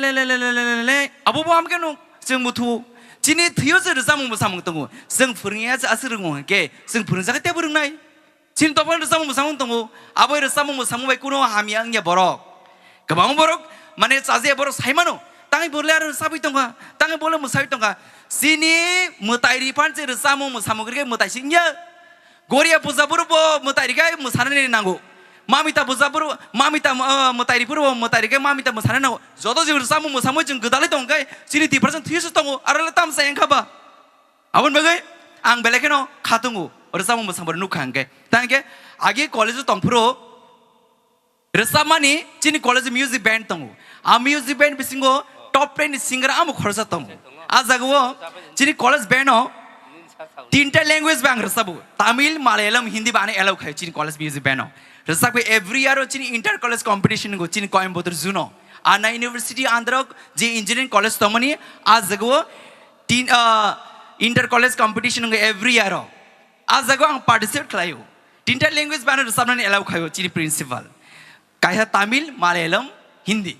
le abo bo hamkhe no chwng muthu. Chini thwio se rwchapmung mwsamung tongo. Chwng phwrwngya se aswk rwngo hwnkhe, chwng phwrwngjak teibo rwngnai. Chini topha rwchapmung mwsamung tongo. Abo rwchapmung mwsamung bai kuno hamya wngya borok. Kwbang borok, mane, chajakya borok sai mano. Tangwi bo le aro rwchapwi tongkha, tangwi bo le mwsawi tongkha. Chini mwtai ri phan se rwchapmung mwsamung khe mwtai se wngya. Goria puja phuru bo mwtai rikhai mwsanani nango. Mamita puja phuru, mamita, uh, mwtai ri phuru bo mwtai rikhai mamita mwsanani nango. Joto je rwchapmung mwsamung chwng gwdalwi tongkhe chini Tiprasa thwiso tongo, aro le tamsa wngkha ba. Aboni bagwi ang belai kheno khatungo, rwchapmung mwsamung nukha hwnkhe. Tangkhe agi college o tongphuru rwchapmani chini college music band tongo. A music band bisingo top ten ni singer amo khoroksa tongo. A jagao chini college band o tinta language bai ang rwchapo. Tamil, Malayalam, Hindi bai ano allow khaio chini college music band o. Rwchapkhe every year o chini inter college competition wngo chini Coimbatore zoo no. Anna University under o je engineering college tongmani a jagao tin, ah, inter college competition wngo every year o. A jagao ang participate khlaio. Tinta language bai ano rwchapnani allow khaio chini principal. Kaisa Tamil, Malayalam, Hindi.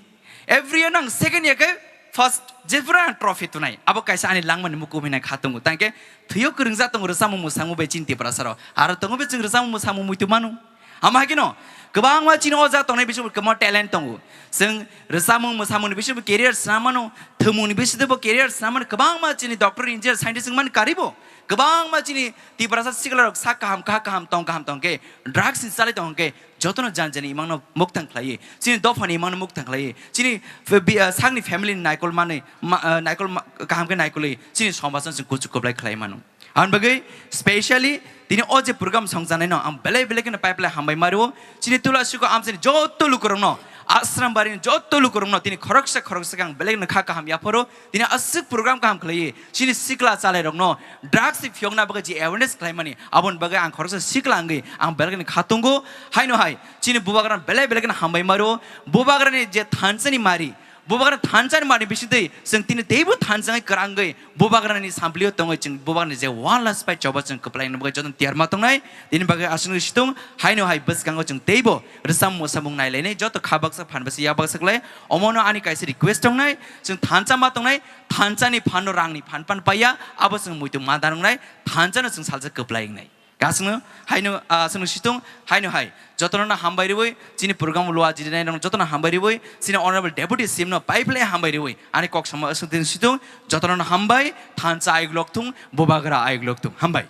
Every year nang second year khe first, jephuru ang trophy tunai. Abo kaisa ani langmani mukup hinai kha tongo. Tangkhe thwio kwrwngjak tongo rwchapmung mwsamung bai chini Tiprasa rok. Aro tongo be chwng rwchapmung mwsamung muitu mano. Ama hai kheno kwbangma chini o jaga tongnai bisingo kwbangma talent tongo. Chwng rwchapmung mwsamungni bisingo career swnam mano, thwngmungni bisingo career swnam mano. Kwbangma chini doctor, engineer, scientist wngmani karibo. Kwbangma chini Tiprasa sikla rok sak kaham, kha kaham, tong kaham tong khe, drugs ni chalai tong khe, jotono jan jani imangno mukthang khlaiwi, chini dophani imangno mukthang khlaiwi, chini f-, bi-, ah, sakni family ni naikol manwi, ma-, ah, naikol ma-, kaham khe naikolwi, chini somajno chwng kuchuk kwplai khlai mano. Aboni bagwi specially tini o je program songjanai no ang belai belai kheno pai belai hambai mario, chini Tulasiko amchini joto lukurokno, Asrambari ni joto lukurokno tini khoroksa khoroksa khe ang belai kheno kha kaham yapharo, tini aswk program kaham khlaiwi, chini sikla chalairokno drugs ni phiyokna bagwi je awareness khlaimani, aboni bagwi ang khoroksa sikla wngwi ang belai kheno kha tongo. Haino hai chini bubagrano belai belai kheno hambai mario. Bubagrani je thansani mari, bubagrani thansani mari bisingtwi chwng tini teibo thansa wngwi kwrwngwi bubagrani samplio tongwi chwng bubagrani je one last fight choba chwng kwplaina bagwi jotono tiyar ma tongnai. Tini bagwi aswk situng haino hai bwskango chwng teibo rwchapmung mwsamung nailainai, joto kha baksa phan baksa yak baksa khlai. Omono ani kaisa request tongnai, chwng thansa ma tongnai, thansani phanno rangni phan pan paiya, abo chwng muitu ma danwngnai, thansano chwng salsa kwplai wngnai. Aswkno haino, ah, aswkno situng haino hai jotono no hambai riwi, chini program lua jirinai rok jotono hambai riwi, chini honorable deputy C M no pai phlai hambai riwi, ani kok sama aswk din situng, jotono no hambai, thansa ayuk lok thung, bubagra ayuk lok thung, hambai.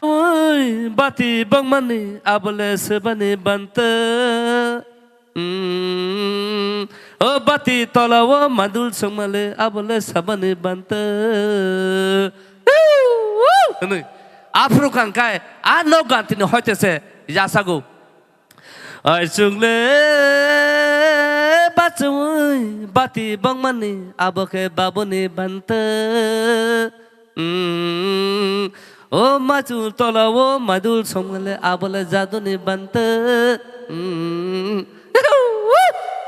Oi, bati bangmani abole sebani banta. Mm, o bati tola o madul songmale abole sabani banta. Hwnwi. Aphuru kang kai, a nok gantini hoite se yasago. Ai chungle bachwi bati bangmani abo khe baboni banta. Mm, o machul tola o madul songmale abole jaduni banta. Mm.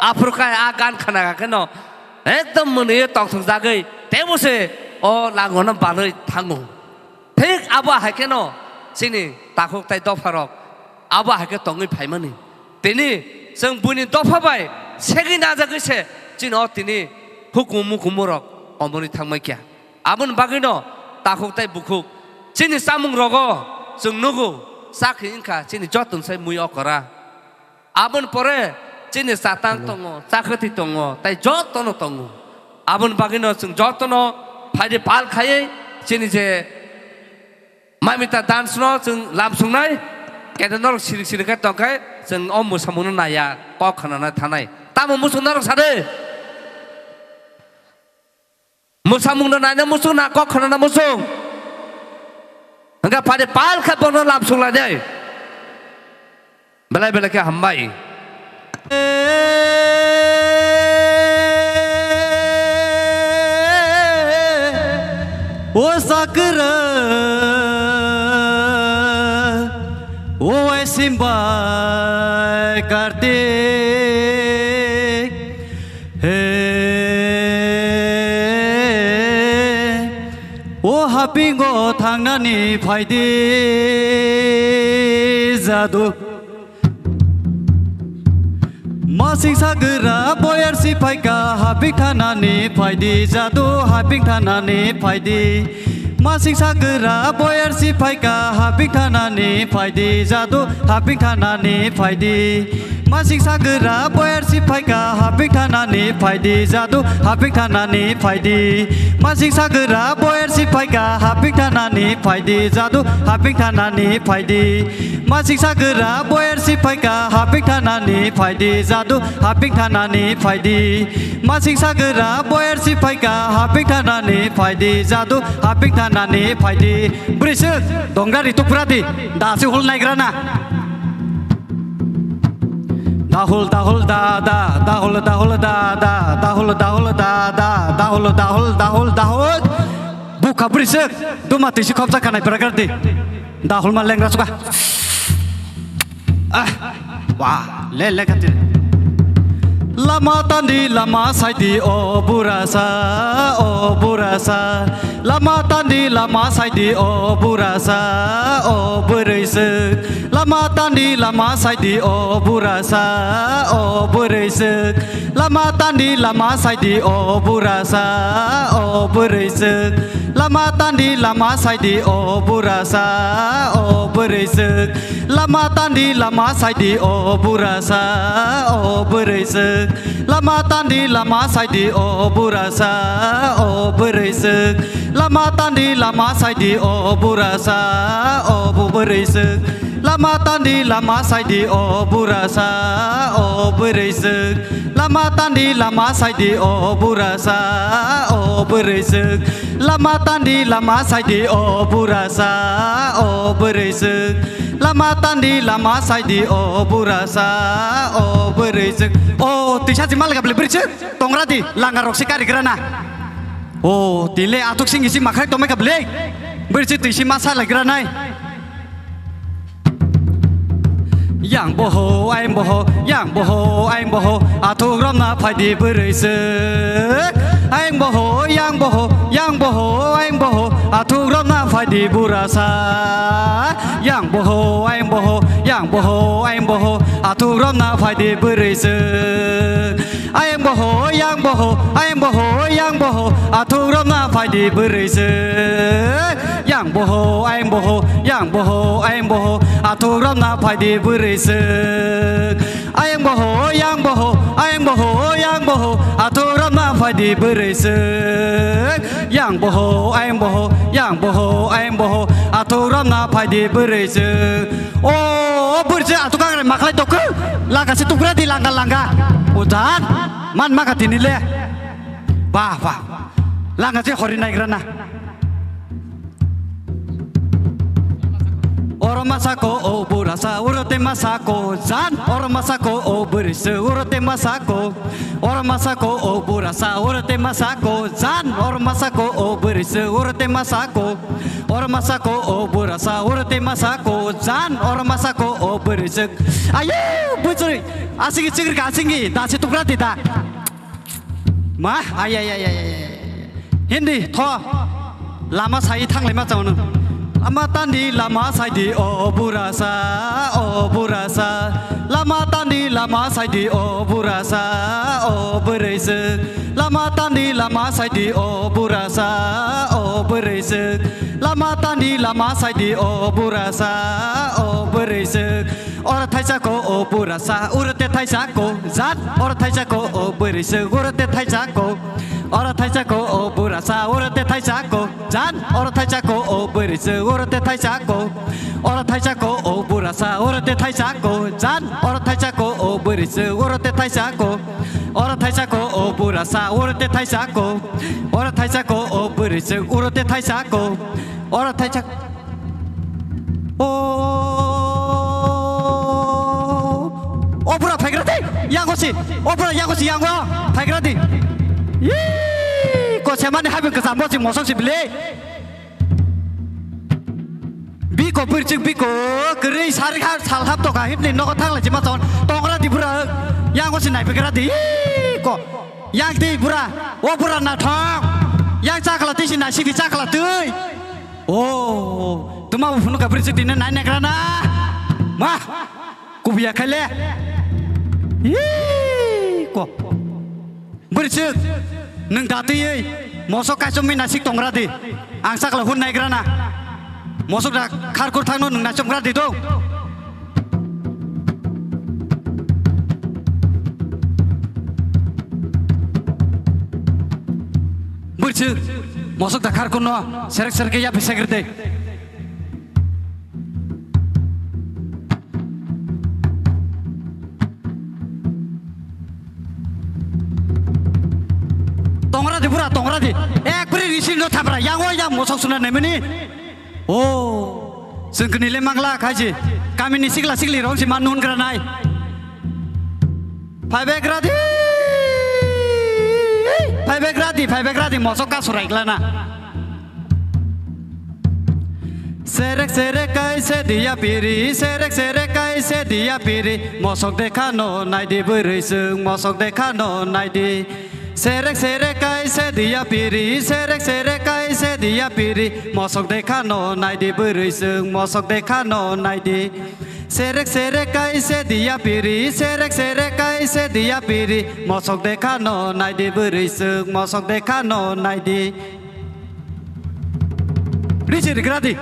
Aphuru kai a gan khana khe no ekdom mwnwi tongthok jagwi tebo se o langona balwi thango. Thik abo hai kheno chini takhuk tai dopharok abo hai khe tongwi phaimani. Tini chwng buini dopha bai segwi najagwi se chini o tini hukumu mukumurok omoni thangbai kha. Aboni bagwino takhuk tai bukhuk chini chamung rogo chwng nugo, chakhi wngkha chini joto sai mui okora. Aboni pore chini chatang tongo, chakhwtwi tongo, tai jotono tongo. Aboni bagwino chwng jotono phaidi pal khaiwi chini je mamita dance no chwng lamsuknai, kete norok sirik sirik khe tongkhe chwng o mwsamungno naiya, kok khwnana thanai. Tamo muchung norok sade? Mwsamungno naina muchung na kok khwnana muchung? Hwnkhe phari pal khe bono lamsuk lainai. Belai belai khe hambai. O sakra, o Aisimbai Kartik. He, o hapingo thangnani phaidi jadu. Masing sagra boyar si phaika, hapik thanani phaidi jadu, hapik thanani phaidi. Masing sagra boyar si phaika, hapik thanani phaidi jadu, hapik thanani phaidi. Masing sagra boyar si phaika, hapik thanani phaidi jadu, hapik thanani phaidi. Masing sagra boyar si phaika, hapik thanani phaidi jadu, hapik thanani phaidi. Masing sagra boyar si phaika, hapik thanani phaidi jadu, hapik thanani phaidi. Masing sagra boyar si phaika, hapik thanani phaidi jadu, hapik thanani phaidi. Bwrwi swk, dongra ri tukpra di, da se hol naigra na. Dahul, dahul, da, da, dahul, dahul, da, da, dahul, dahul, da, da, dahul, dahul, dahul, dahul. Bukha bwrwi swk, duma twi si khopjak kanai bwrwi di. Dahulma lengra suka. Ah, wah, le, le kati. Lama tandi, lama saidi, o burasa, o burasa. Lama tandi, lama saidi, o burasa, o bwrwi swk. Lama tandi, lama saidi, o burasa, o bwrwi swk. Lama tandi, lama saidi, o burasa, o bwrwi swk. Lama tandi, lama saidi, o burasa, o bwrwi swk. Lama tandi, lama saidi, o burasa, o bwrwi swk. Lama tandi, lama saidi, o burasa, o bwrwi swk. Lama tandi, lama saidi, o burasa, o bwrwi swk. Lama tandi, lama saidi, o burasa, o bwrwi swk. Lama tandi, lama saidi, o burasa, o bwrwi swk. Lama tandi, lama saidi, o burasa, o bwrwi swk. Lama tandi, lama saidi, o burasa, o bwrwi swk. O, tisa si malga bwlwi bwrwi swk. Tongra di, langa rok si kari gra na. O, tile atuk sing isi makhai tomai ka bwlwi. Bwrwi swk twi si ma sa lai gra nai. Yang boho, ayang boho, yang boho, ayang boho, athuk romna phaidi bwrwi swk. Ayang boho, yang boho, yang boho, ayang boho, athuk romna phaidi burasa. Yang boho, ayang boho, yang boho, ayang boho, athuk romna phaidi bwrwi swk. Ayang boho, yang boho, ayang boho, yang boho, athuk romna phaidi bwrwi swk. Yang boho, ayang boho, yang boho, ayang boho, athuk romna phaidi bwrwi swk. Ayang boho, yang boho, ayang boho, yang boho, athuk romna phaidi bwrwi swk. Yang boho, ayang boho, yang boho, ayang boho, athuk romna phaidi bwrwi swk. O, o bwrwi swk athuk kang re makhlai tokho. Langa se tukra di langa langa. O jan, man maka tini le. Bah, bah. Langa se hori naigra na. Oro masako o burasa, oro te masako jan. Oro masako o bwrwi swk, oro te masako. Oro masako o burasa, oro te masako jan. Oro masako o bwrwi swk, oro te masako. Oro masako o burasa, oro te masako jan. Oro masako o bwrwi swk. Ayo, bwrwi swk. Asingi chigri ka asingi, da se tukra di da. Ma, ay, ay, ay, ay, ay, ay. Hindi, tho. Lama sai thanglai ma chao nung. Lama tandi, lama sai di, o burasa, o burasa. Lama tandi, lama sai di, o burasa, o bwrwi swk. Lama tandi, lama sai di, o burasa, o bwrwi swk. Lama tandi, lama sai di, o burasa, o bwrwi swk. Oro thaisa ko o burasa, uro te thaisa ko jan. Oro thaisa ko o bwrwi swk, uro te thaisa ko. Oro thaisa ko o burasa, uro te thaisa ko jan. Oro thaisa ko o bwrwi swk, uro te thaisa ko. Oro thaisa ko o burasa, uro te thaisa ko jan. Oro thaisa ko o bwrwi swk, uro te thaisa ko. Oro thaisa ko o burasa, uro te thaisa ko. Oro thaisa ko o bwrwi swk, uro te thaisa ko. Oro thaisa O, o bura phaigra di, yango si, o bura yango si, yango phaigra di. Yee, ko semani habi kwcham bo si mosok si bile. Biko birchik biko, kwrwi sari ha sal hap toka hipni nogo thang lai si ma ton, tongra di bura, yango si nai phaigra di. Yee, ko, yang di bura, o bura na thong, yang chakla twi si nai si di chakla twi. O, tuma bo phunukha bwrwi chwk tini nai nagra na. Ma, kubuya khaile. Yee. Ko. Bwrwi chwk, nwng da twiwi mosok kaichomwi naisik tongra di. Ang sakla hun naigra na. Mosok da kharkur thangno nwng naichomgra di do. Bwrwi chwk, mosok da kharkurno serek serek ya phisagir de. Tongra di pura, tongra di. Ek puri risi no thabra, yang o yang mosok suna nemini. O, sengkini le mangla khaji. Kami ni sikla sikli rong si man nun granai. Phaibegra di. Phaibegra di, phaibegra di, mosok ka surai glana. Serek serek kaise diya piri, serek serek kaise diya piri, mosok dekha no naidi bwrwi chwng, mosok dekha no naidi. Serek serek kaise diya piri, serek serek kaise diya piri, mosok dekha no naidi bwrwi chwng, mosok dekha no naidi. Serek serek kaise diya piri, serek serek kaise diya piri, mosok dekha no naidi bwrwi chwng, mosok dekha no naidi. Risi rigra di.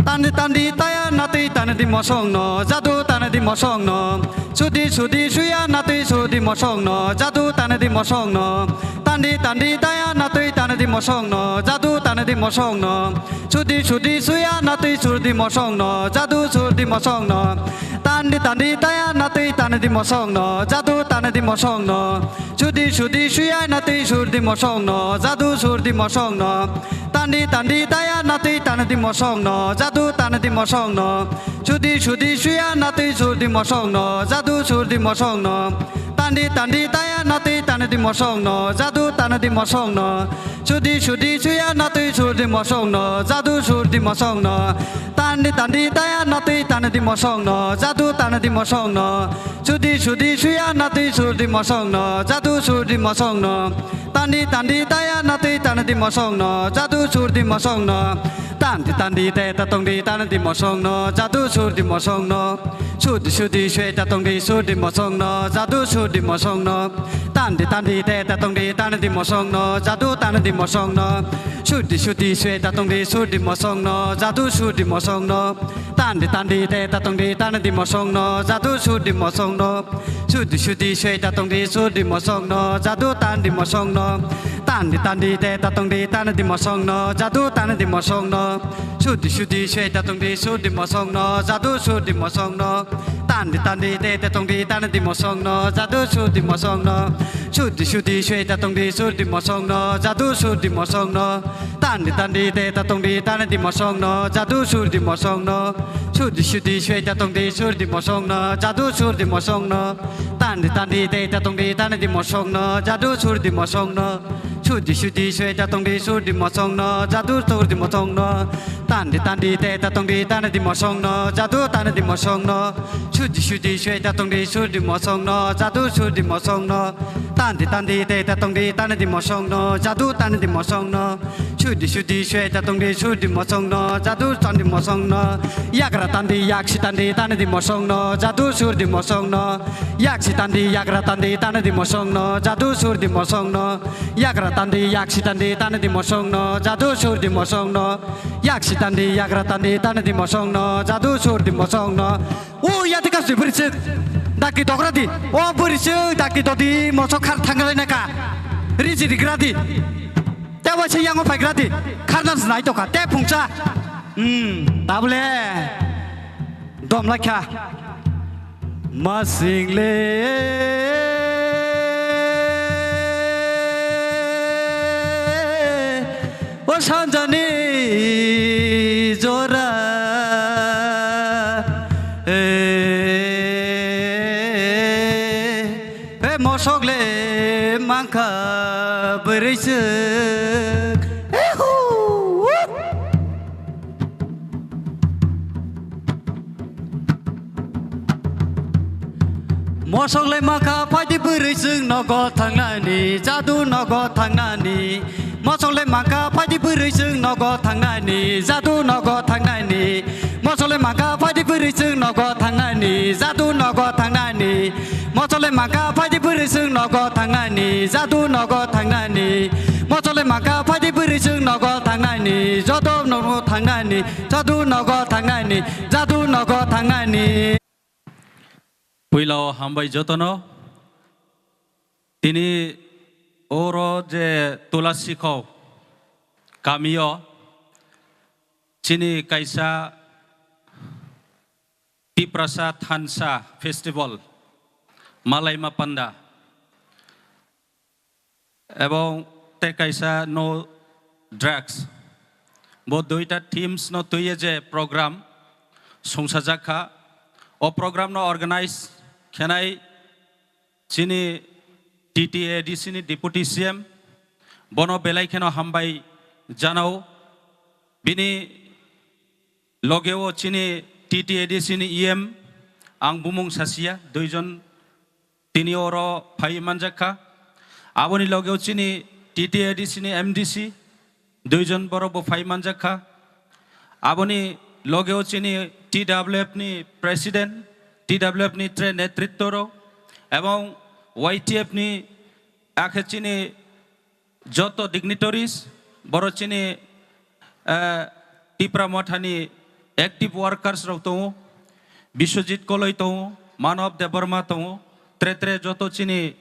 Tandi tandi taya natwi tani di mosong no, jadu tani di mosong no. Sudi sudi suya natwi sudi mosong no, jadu tani di mosong no. Tandi tandi taya natwi tani di mosong no, jadu tani di mosong no. Sudi sudi suya natwi sudi mosong no, jadu sudi mosong no. Tandi tandi taya natwi tani di mosong no, jadu tani di mosong no. Sudi sudi suya natwi sudi mosong no, jadu sudi mosong no. Tandi tandi taya natwi tani di mosong no, jadu tani di mosong no. Sudi sudi suya natwi sudi mosong no, jadu sudi mosong no. Tandi tandi taya natwi tani di mosong no, jadu tani di mosong no. Sudi sudi suya natwi sudi mosong no, jadu sudi mosong no. Tandi tandi taya natwi tani di mosong no, jadu tani di mosong no. Sudi sudi suya natwi sudi mosong no, jadu sudi mosong no. Tandi tandi taya natwi tani di mosong no, jadu sudi mosong no. Tandi tandi te ta tongdi tani di mosong no, jadu sudi mosong no. Sudi sudi sui ta tongdi sudi mosong no, jadu sudi mosong no. Tandi tandi te ta tongdi tani di mosong no, jadu tani di mosong no. Sudi sudi sui ta tongdi sudi mosong no, jadu sudi mosong no. Tandi tandi te ta tongdi tani di mosong no, jadu sudi mosong no. Sudi sudi sui ta tongdi sudi mosong no, jadu tani di mosong no. Tandi tandi te ta tongdi tani di mosong no, jadu tani di mosong no. Sudi sudi sui ta tongdi sudi mosong no, jadu sudi mosong no. Tandi tandi te ta tongdi tani di mosong no, jadu sudi mosong no. Sudi sudi sui ta tongdi sudi mosong no, jadu sudi mosong no. Tandi tandi te ta tongdi tani di mosong no, jadu sudi mosong no. Sudi sudi sui ta tongdi sudi mosong no, jadu sudi mosong no. Tandi tandi te ta tongdi tani di mosong no, jadu sudi mosong no. Sudi sudi sui ta tongdi sudi mosong no, jadu sudi mosong no. Tandi tandi te ta tongdi tani di mosong no, jadu tani di mosong no. Sudi sudi sui ta tongdi sudi mosong no, jadu sudi mosong no. Tandi tandi te ta tongdi tani di mosong no, jadu tani di mosong no. Sudi sudi sui ta tongdi sudi mosong no, jadu tani di mosong no. Yagra tandi yaksi tandi tani di mosong no, jadu sudi mosong no. Yaksi tandi yagra tandi tani di mosong no, jadu sudi mosong no. Yagra tandi yaksi tandi tani di mosong no, jadu sudi mosong no. Yaksi tandi yagra tandi tani di mosong no, jadu sudi mosong no. O yati kasui bwrwi chwk. Dakti tokra di. O bwrwi chwk, dakti todi, mosok khar thanglai naka. Riji rigra di. Te waisa yango phaigra di. Kharna nai toka. Te phungsa. Hmm, tabule. Dom laikha. Masingle. O sanjani jora, e, e mosok le mankha bwrwi chwk. E hu, hu. Mosok le mankha phaidi bwrwi chwng nogo thangnani, jadu nogo thangnani. Mosok le mankha phaidi bwrwi chwng nogo thangnani, jadu nogo thangnani. Mosok le mankha phaidi bwrwi chwng nogo thangnani, jadu nogo thangnani. Mochole mangkha phaidi bwrwi chwng nogo thangnani, jadu nogo thangnani. Mochole mangkha phaidi bwrwi chwng nogo thangnani, jodo nogo thangnani, jadu nogo thangnani, jadu nogo thangnani. Puila o hambai jotono. Tini oro je Tulasikhok kamio chini kaisa Tiprasa Thansa Festival malaima panda ebong tei kaisa No Drugs. Bo duita themes no twiwi je program songchajak kha. O program no organize khenai chini T T A D C ni Deputy C M, bono belai kheno hambai janao. Bini logeo chini T T A D C ni E M, ang bumung sasiya, duijon tini oro phai manjak kha. Aboni logeo chini T T A D C ni M D C, duijon borok bo phai manjak kha. Aboni logeo chini T W F ni President, T W F ni tre netritto rok, ebong Y T F ni akhe chini joto dignitaries, boro chini, eh, Tipra Mothani active workers rok tongo, Biswajit Koloi tongo, Manav Debbarma tongo, tre tre joto chini,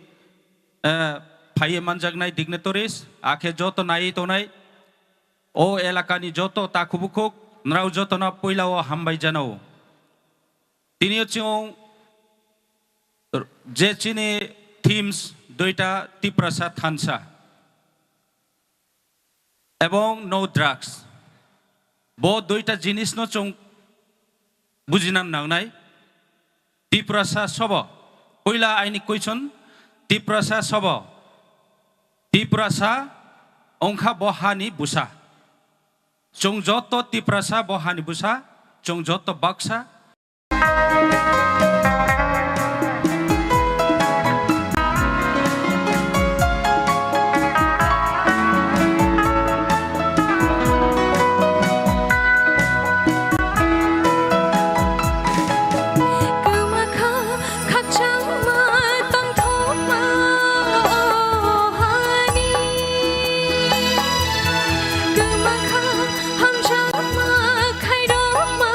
eh, phaiwi manjaknai dignitaries, akhe joto naiwi tongnai, o elakani joto takhuk bukhuk, nrao jotono puila o hambai janao. Tini o chwng je chini themes duita Tiprasa Thansa ebong No Drugs. Bo duita jinis no chwng bujina nangnai. Tiprasa sobo, puila aini question, Tiprasa sobo, Tiprasa ongkha bo hani busa. Chwng joto Tiprasa bo hani busa, chwng joto baksa. Hamjakma khairokma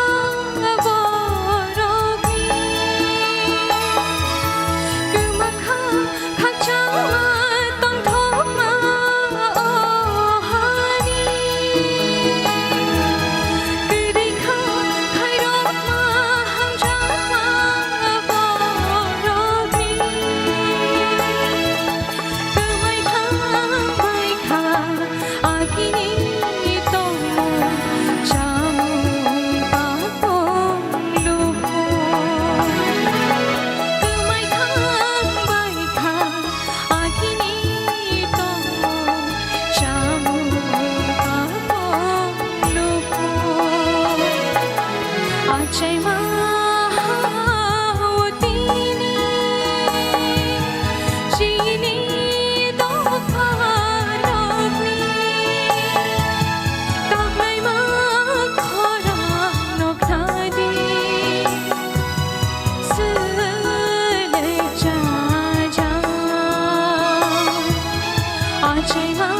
borokni. Kwmakha khakchangma tongthokma o hani. Kwrwikha khairokma hamjakma borokni. Kwmai thang bai kha. Agini tongmung chamung papung lupung. Kwmai thang bai kha agini tongmung chamung papung lupung. Achaima ha o tini chini dopharokni kaklaima khorang nokthadi sele chaja. Achaima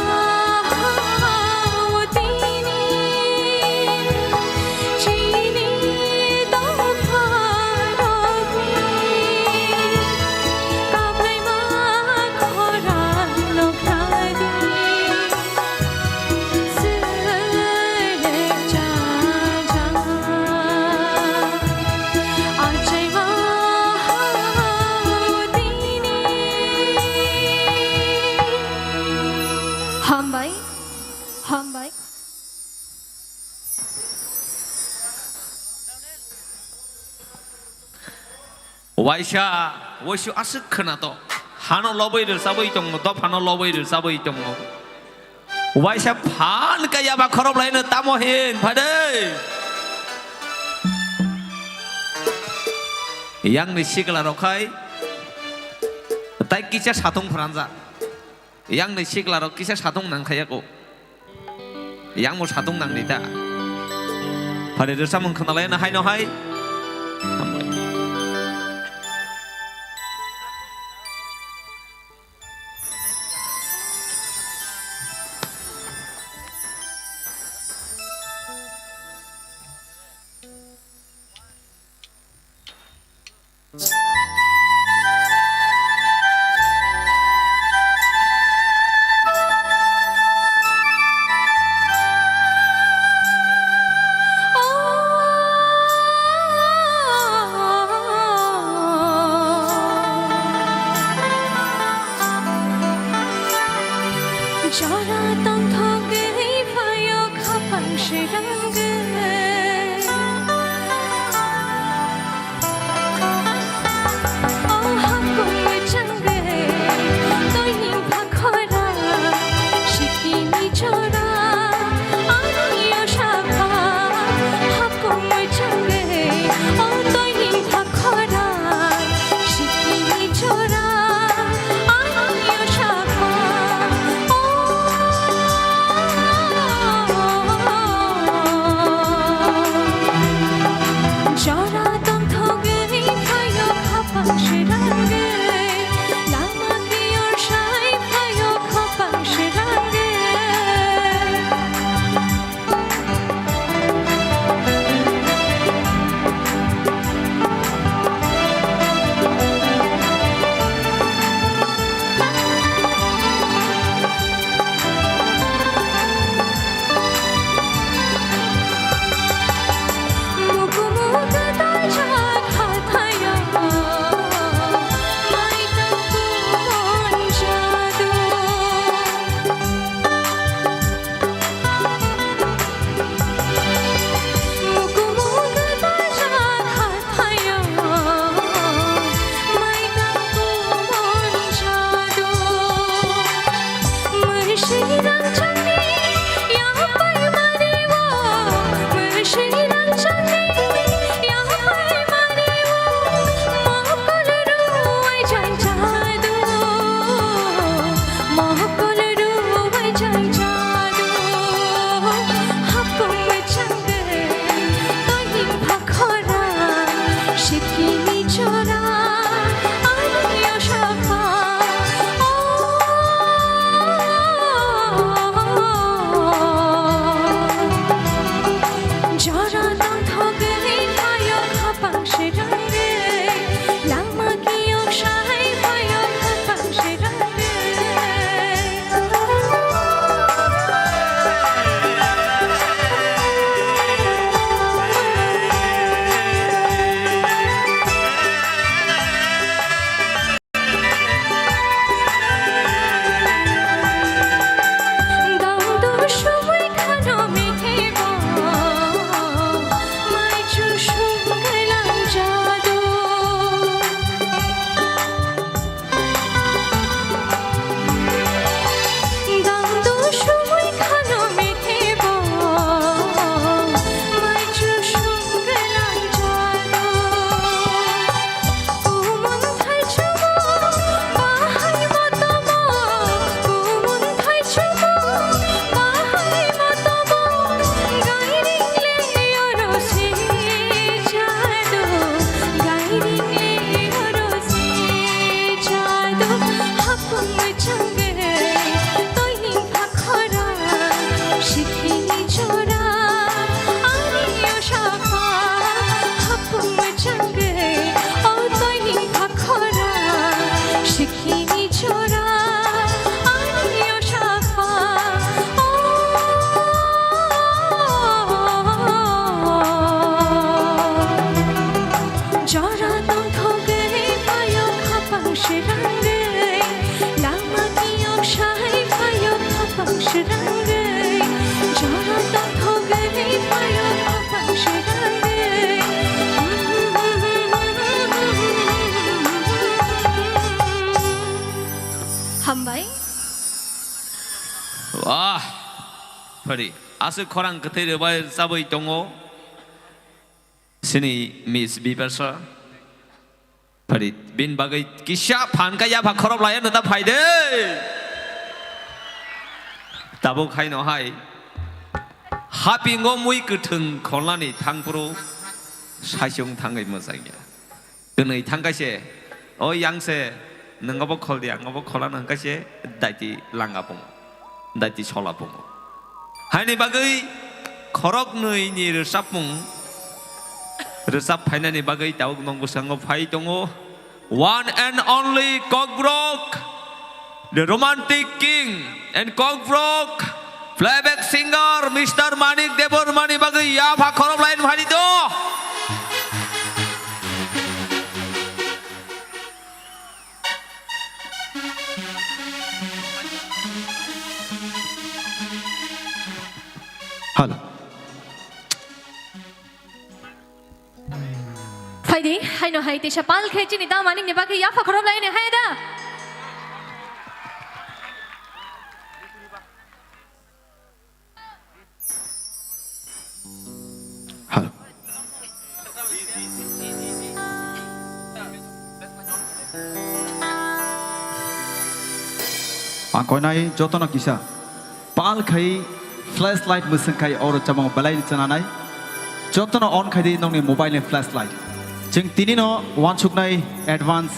ha o tini chini dopharokni kaplaima khorang nokthadi sele chaja. Achaima ha o tini. Hambai, hambai. Waisa, waisu aswk khwnato. Hano lobwi rwchabwi tongo, dophano lobwi rwchabwi tongo. Waisa phan kaya ba khorob laino tamo hin, phai de. Yang ni sikla rok khai, tai kisa satung phranja. Yang ni sikla rok kisa satung nang khaya ko. Yang mo satung nang ni ta. Phani rwchapmung khwnalaina hai no hai. Hambai. Hambai. Wah, pari. Aswk khorang kwthwi rwbai rwchabwi tongo. Sini Miss Bipasha. Pari, bini bagwi kisa phan kha yapha khorop laiya nw ta phai de. Tabuk haino hai. Hapingo mui kwthwng kholnani thangphuru saichung thangwi mwchangya. Kwnwi thangkha se, o yang se, nwngo bo khol di, ang bo khola nangkha se, daiti langa pungo, daiti sola pungo. Haini bagwi khoroknwi ni rwchapmung, rwchap phainani bagwi tabuk nwng bwskango phai tongo. One and only Kokborok, the romantic king and Kokborok playback singer Mister Manik Debbarmani bagwi yapha khorop line phari do. Hello. Aino hai teisa pal khe chini dam ani ni bagwi yapha khorop lai ni hai da. Hello. Ang koinai jotono kisa pal khai flashlight mwswng khai oro chamung belai chananai. Jotono on khai di nongni mobile ni flashlight. Chwng tini no wansuknai advance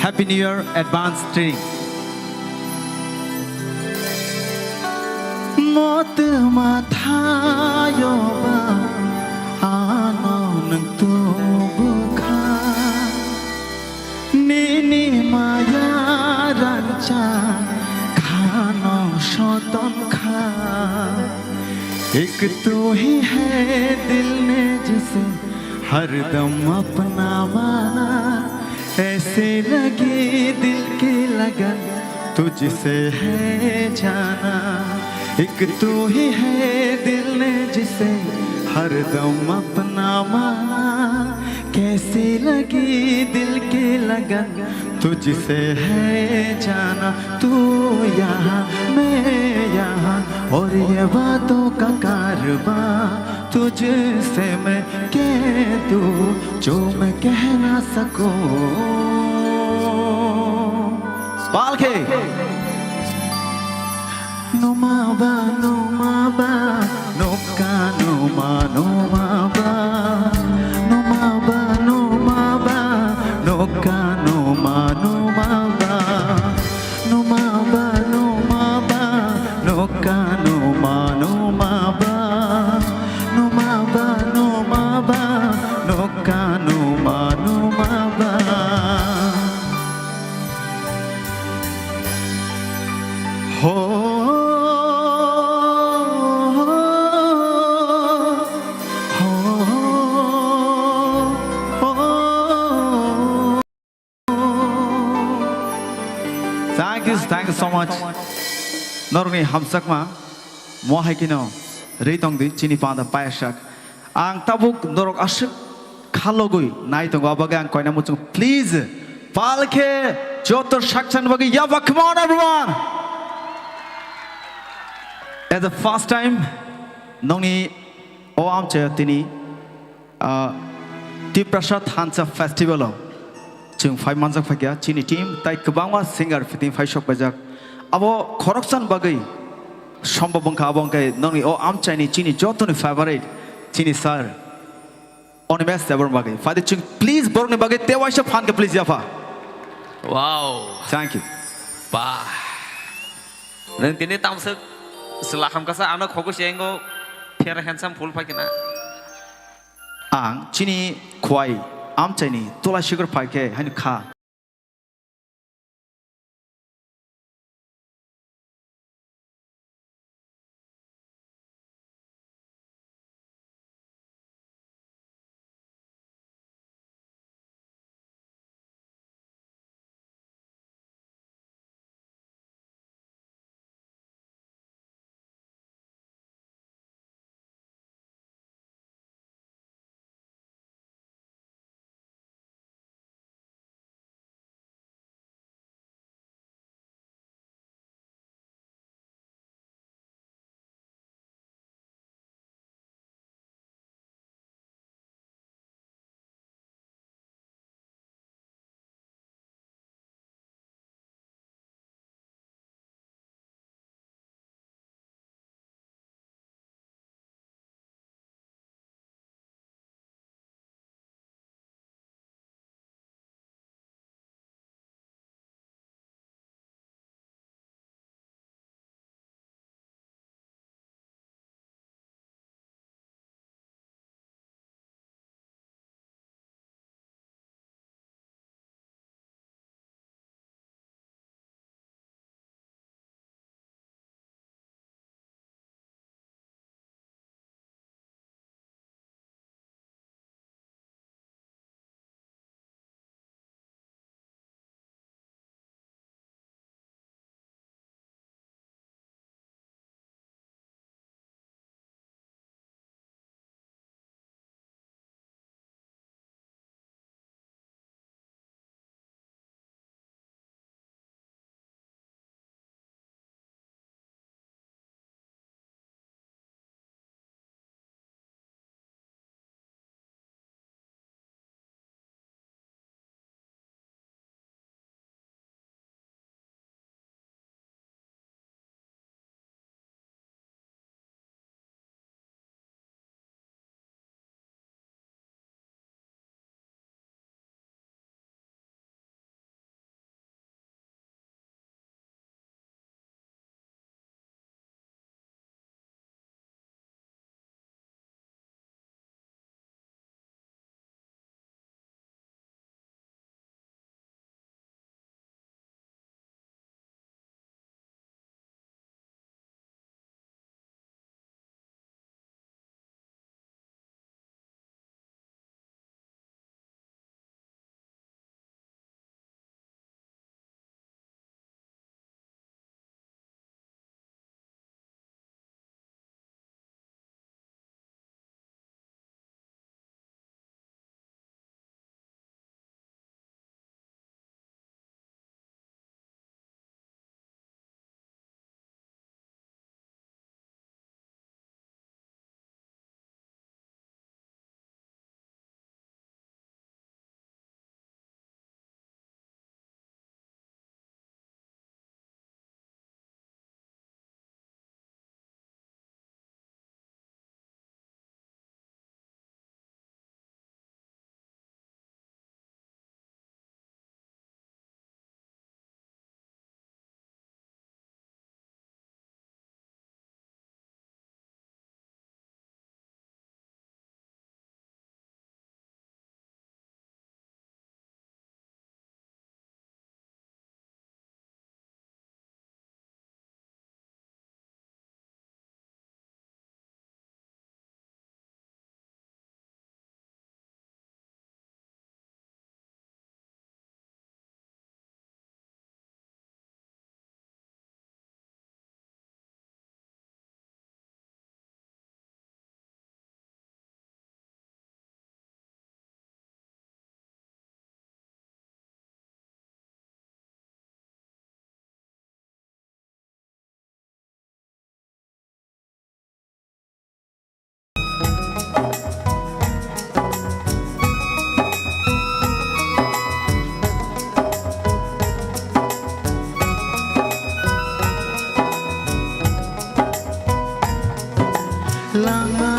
Happy New Year advance training. Motma thayoba ano nwng tubukha. Nini maya rangcha khano soton kha. Ek tu hi hai dil ne jise हरदम अपना माना, ऐसे लगी दिल की लगन तुझसे है जाना। एक तू ही है दिल ने जिसे हरदम अपना माना, कैसी लगी दिल की लगन तुझसे है जाना। तू यहाँ, मैं यहाँ, और ये बातों का कारवां तुझसे मैं कह दूं जो मैं कह ना सकूं। Palkhe. Numaba, numaba, nokka numa, numaba. Numaba, numaba, nokka numa, numaba. Numaba, numaba, nokka numa, numaba. Numaba, numaba, nokka numa, numaba. Ho, ho, ho. Thank you, thank you so much. Norokni hamjakma, mo hai kheno rwi tongdi chini panda payasak. Ang tabuk norok aswk khalogwi nai tongo, abagwi ang koina muchung. Please, palkhe joto sakchang bagwi yaba, come on everyone. As the first time, nongni o amchaio tini Ah, Tiprasa Thansa Festival o chwng phai manjak phaikha, chini team tai kwbangma singer fitting phai sok paijak. Abo khoroksan bagwi sombab wngkha, abo wngkha nongni o amchaini chini jotoni favorite, chini sir Onimes Debbarma bagwi. Phaidi chwng please borokni bagwi tewaisa phan khe please yapha. Wow. Thank you. Ba. Nang tini tamswk chwla hamkasa ano khogo se engo fair handsome phul phaikhe na. Ang chini khwai amchaini tola sigur phaikhe haino kha.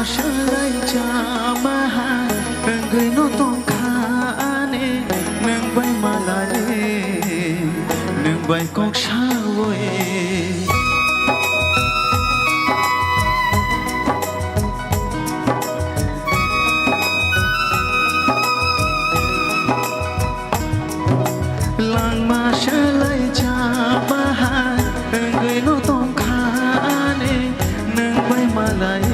Swlai chama hai wngwi no tongkha ani, nwng bai malai, nwng bai kok sawi. Langma swlai chama hai wngwi no tongkha ani, nwng bai malai,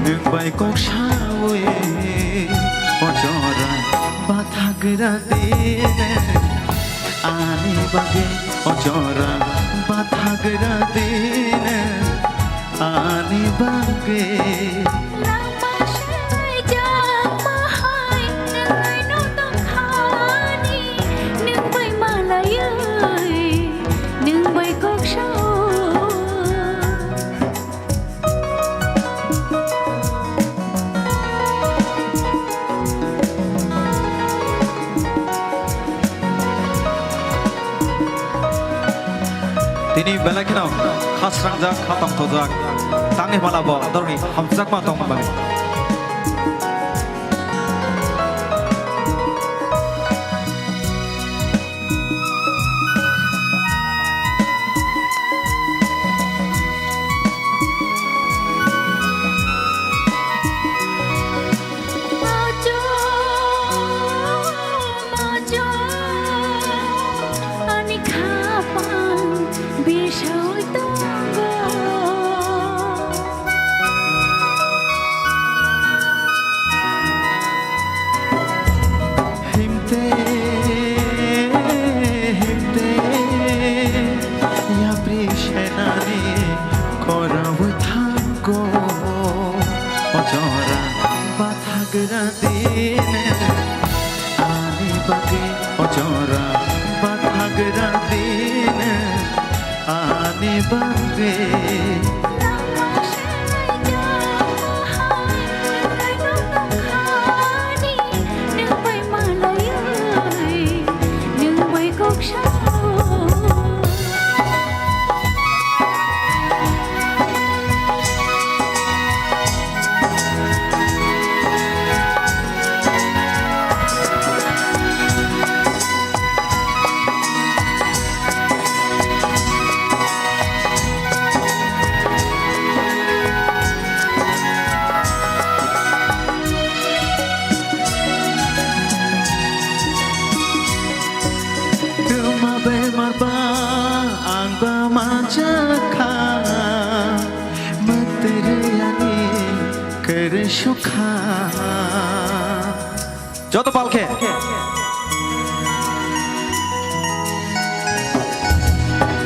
nwng bai kok sawi. O jora bathagra dine ani bagwi, o jora bathagra dine ani bagwi. Langma swlai chama hai wngwi no tongkha ani, nwng bai malaiwi, nwng bai kok sao. Tini belai kheno kha srangjak, kha tongthokjak, tangni mala bo norokni hamjakma tongmani bagwi. Ani khapang bisawi tongo. Himte, himte, yapri senani korawi thango. O jora bathagra dine ani bagwi, o jora bathagra dine ani bagwi. Twma bemar ba ang ba manjakha, mwtwrwi ani kwrwi sukha. Joto palkhe.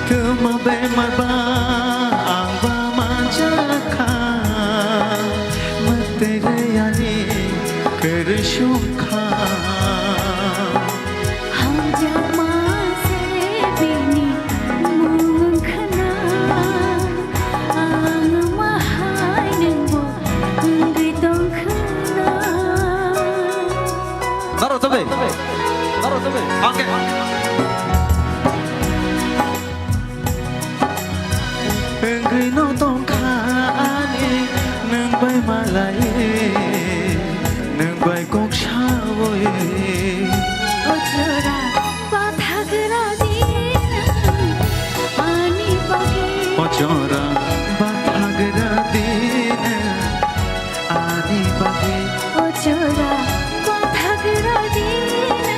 Twma bemar ba ang ba manjakha, mwtwrwi ani kwrwi sukha. Hamjakma se bini mung khna, ang ma hai nwng bo wngwi tong khna. Naro chabai. Naro chabai. Okay. Wngwi no tongkha ani, nwng bai malai, nwng bai kok sawi. O jora bathagra dine ani bagwi. O jora bathagra dine ani bagwi. O jora bathagra dine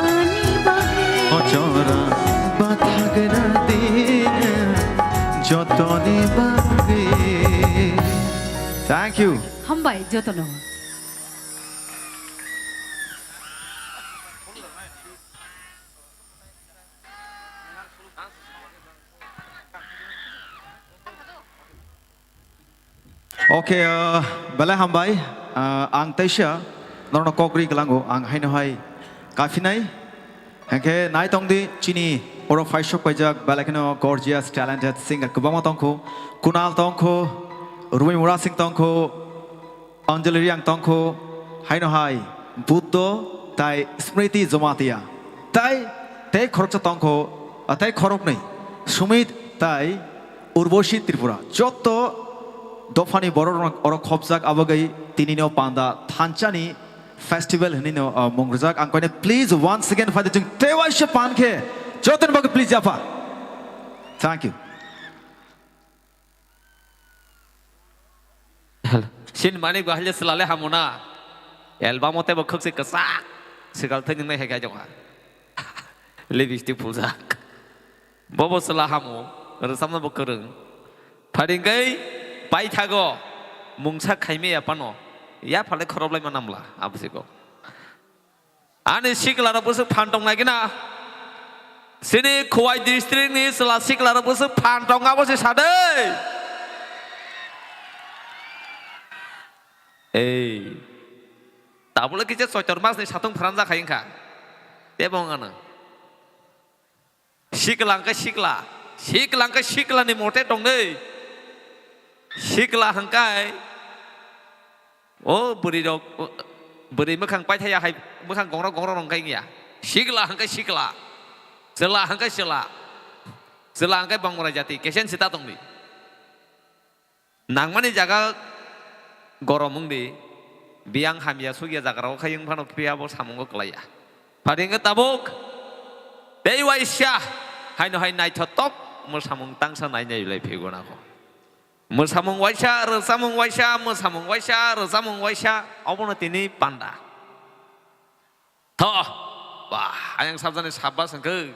ani bagwi. O jora bathagra dine jotoni bagwi. Thank you. Hambai jotono. Okay, uh, belai hambai. Uh, ang teisa norokno kok ri glango, ang haino hai kaphinai. Hingkhe nai tongdi chini oro phaisok paijak belai kheno gorgeous, talented singer kwbangma tongkho. Kunal tongkho, Rumi Murasing tongkho, Anjali Reang tongkho, haino hai Buddho tai Smriti Jamatia. Tai tei khoroksa tongkho, ah, tei khoroknwi Sumit tai Urboshi Tripura. Jotto dophani borok rok oro khopjak, abagwi tinino panda thanchani festival hinino, uh, mung rwjak. Ang koine please once again phaidi chwng tewaisa pan khe jotoni bagwi please yapha. Thank you. Hello. Sin mani gwa hile selale hamuna. Album o tebo khwksi kwchak. Swkal thai nungnai hai khe jokha. Lipstick phuljak. Bobo sela hamu. Rwchapna bo kwrwng. Pharingkai paithago. Mungsa khaimaya phano. Ya phale khoroplai manamla. Abosiko. Ani sikla rok bwswk phan tong nai gina. Sini Khowai district ni chwla sikla rok bwswk phan tong abo se sadai. Ei. Tabule kisa choitor mas ni satung pharan jakha wngkha. Tebo wngano. Sikla hwnkhe sikla. Sikla hwnkhe sikla ni mote tong de. Sikla hwnkhe O bwrwi rok, o, bwrwi mwkhang paithaya hai, mwkhang gongrok gongrok rok wngkha wngya. Sikla hwnkhe sikla. Chwla hwnkhe chwla. Chwla hwnkhe bongrai jati, kesen sita tongdi. Nangmani jaga gorom wngdi. Biyang hamya sugya jaga rok khai wngphano phiya bo samungo kwlaiya. Phari wngkhe tabuk. Tei waisa. Haino hai naithotok mwsamung tangsa nai nai lai phigona kho. Mwsamung waisa, rwchapmung waisa, mwsamung waisa, rwchapmung waisa, obono tini panda. Tho, ba, ayang sabjani sabbas hwnkhe.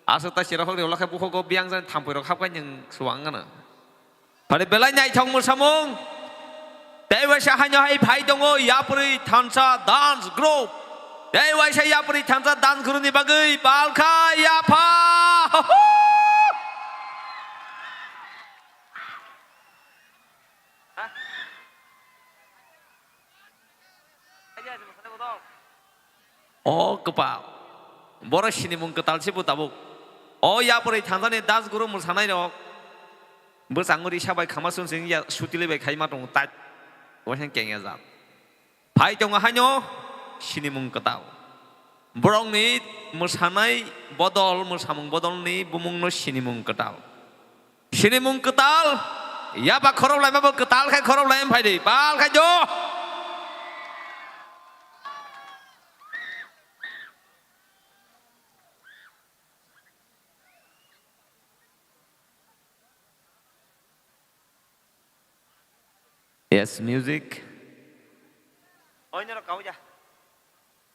Aswk ta chirok hokri ola khe bukhugo biyang jani thampui rok hapkha nwng suwang gana. Phari belai naithok mwsamung. Tei waisa haino hai phai tongo yapri thansa dance group. Tei waisa yapri thansa dance group ni bagwi palkha yapha. O kwpal. Borok sinimung kwtal se bo tabuk. O yapri thansa ni dance group mwsanai rok. Bwskango risa bai khama sung sung ya sutili bai khaima tongo tat. Waisa kengya jat. Phai tongo haino sinimung kwtal. Borokni mwsanai bodol, mwsamung bodolni bumungno sinimung kwtal. Sinimung kwtal, yaba khorok laimabo kwtal khai khorok laim phaidi, pal khai do. Yes, music. Oinoro kau ja.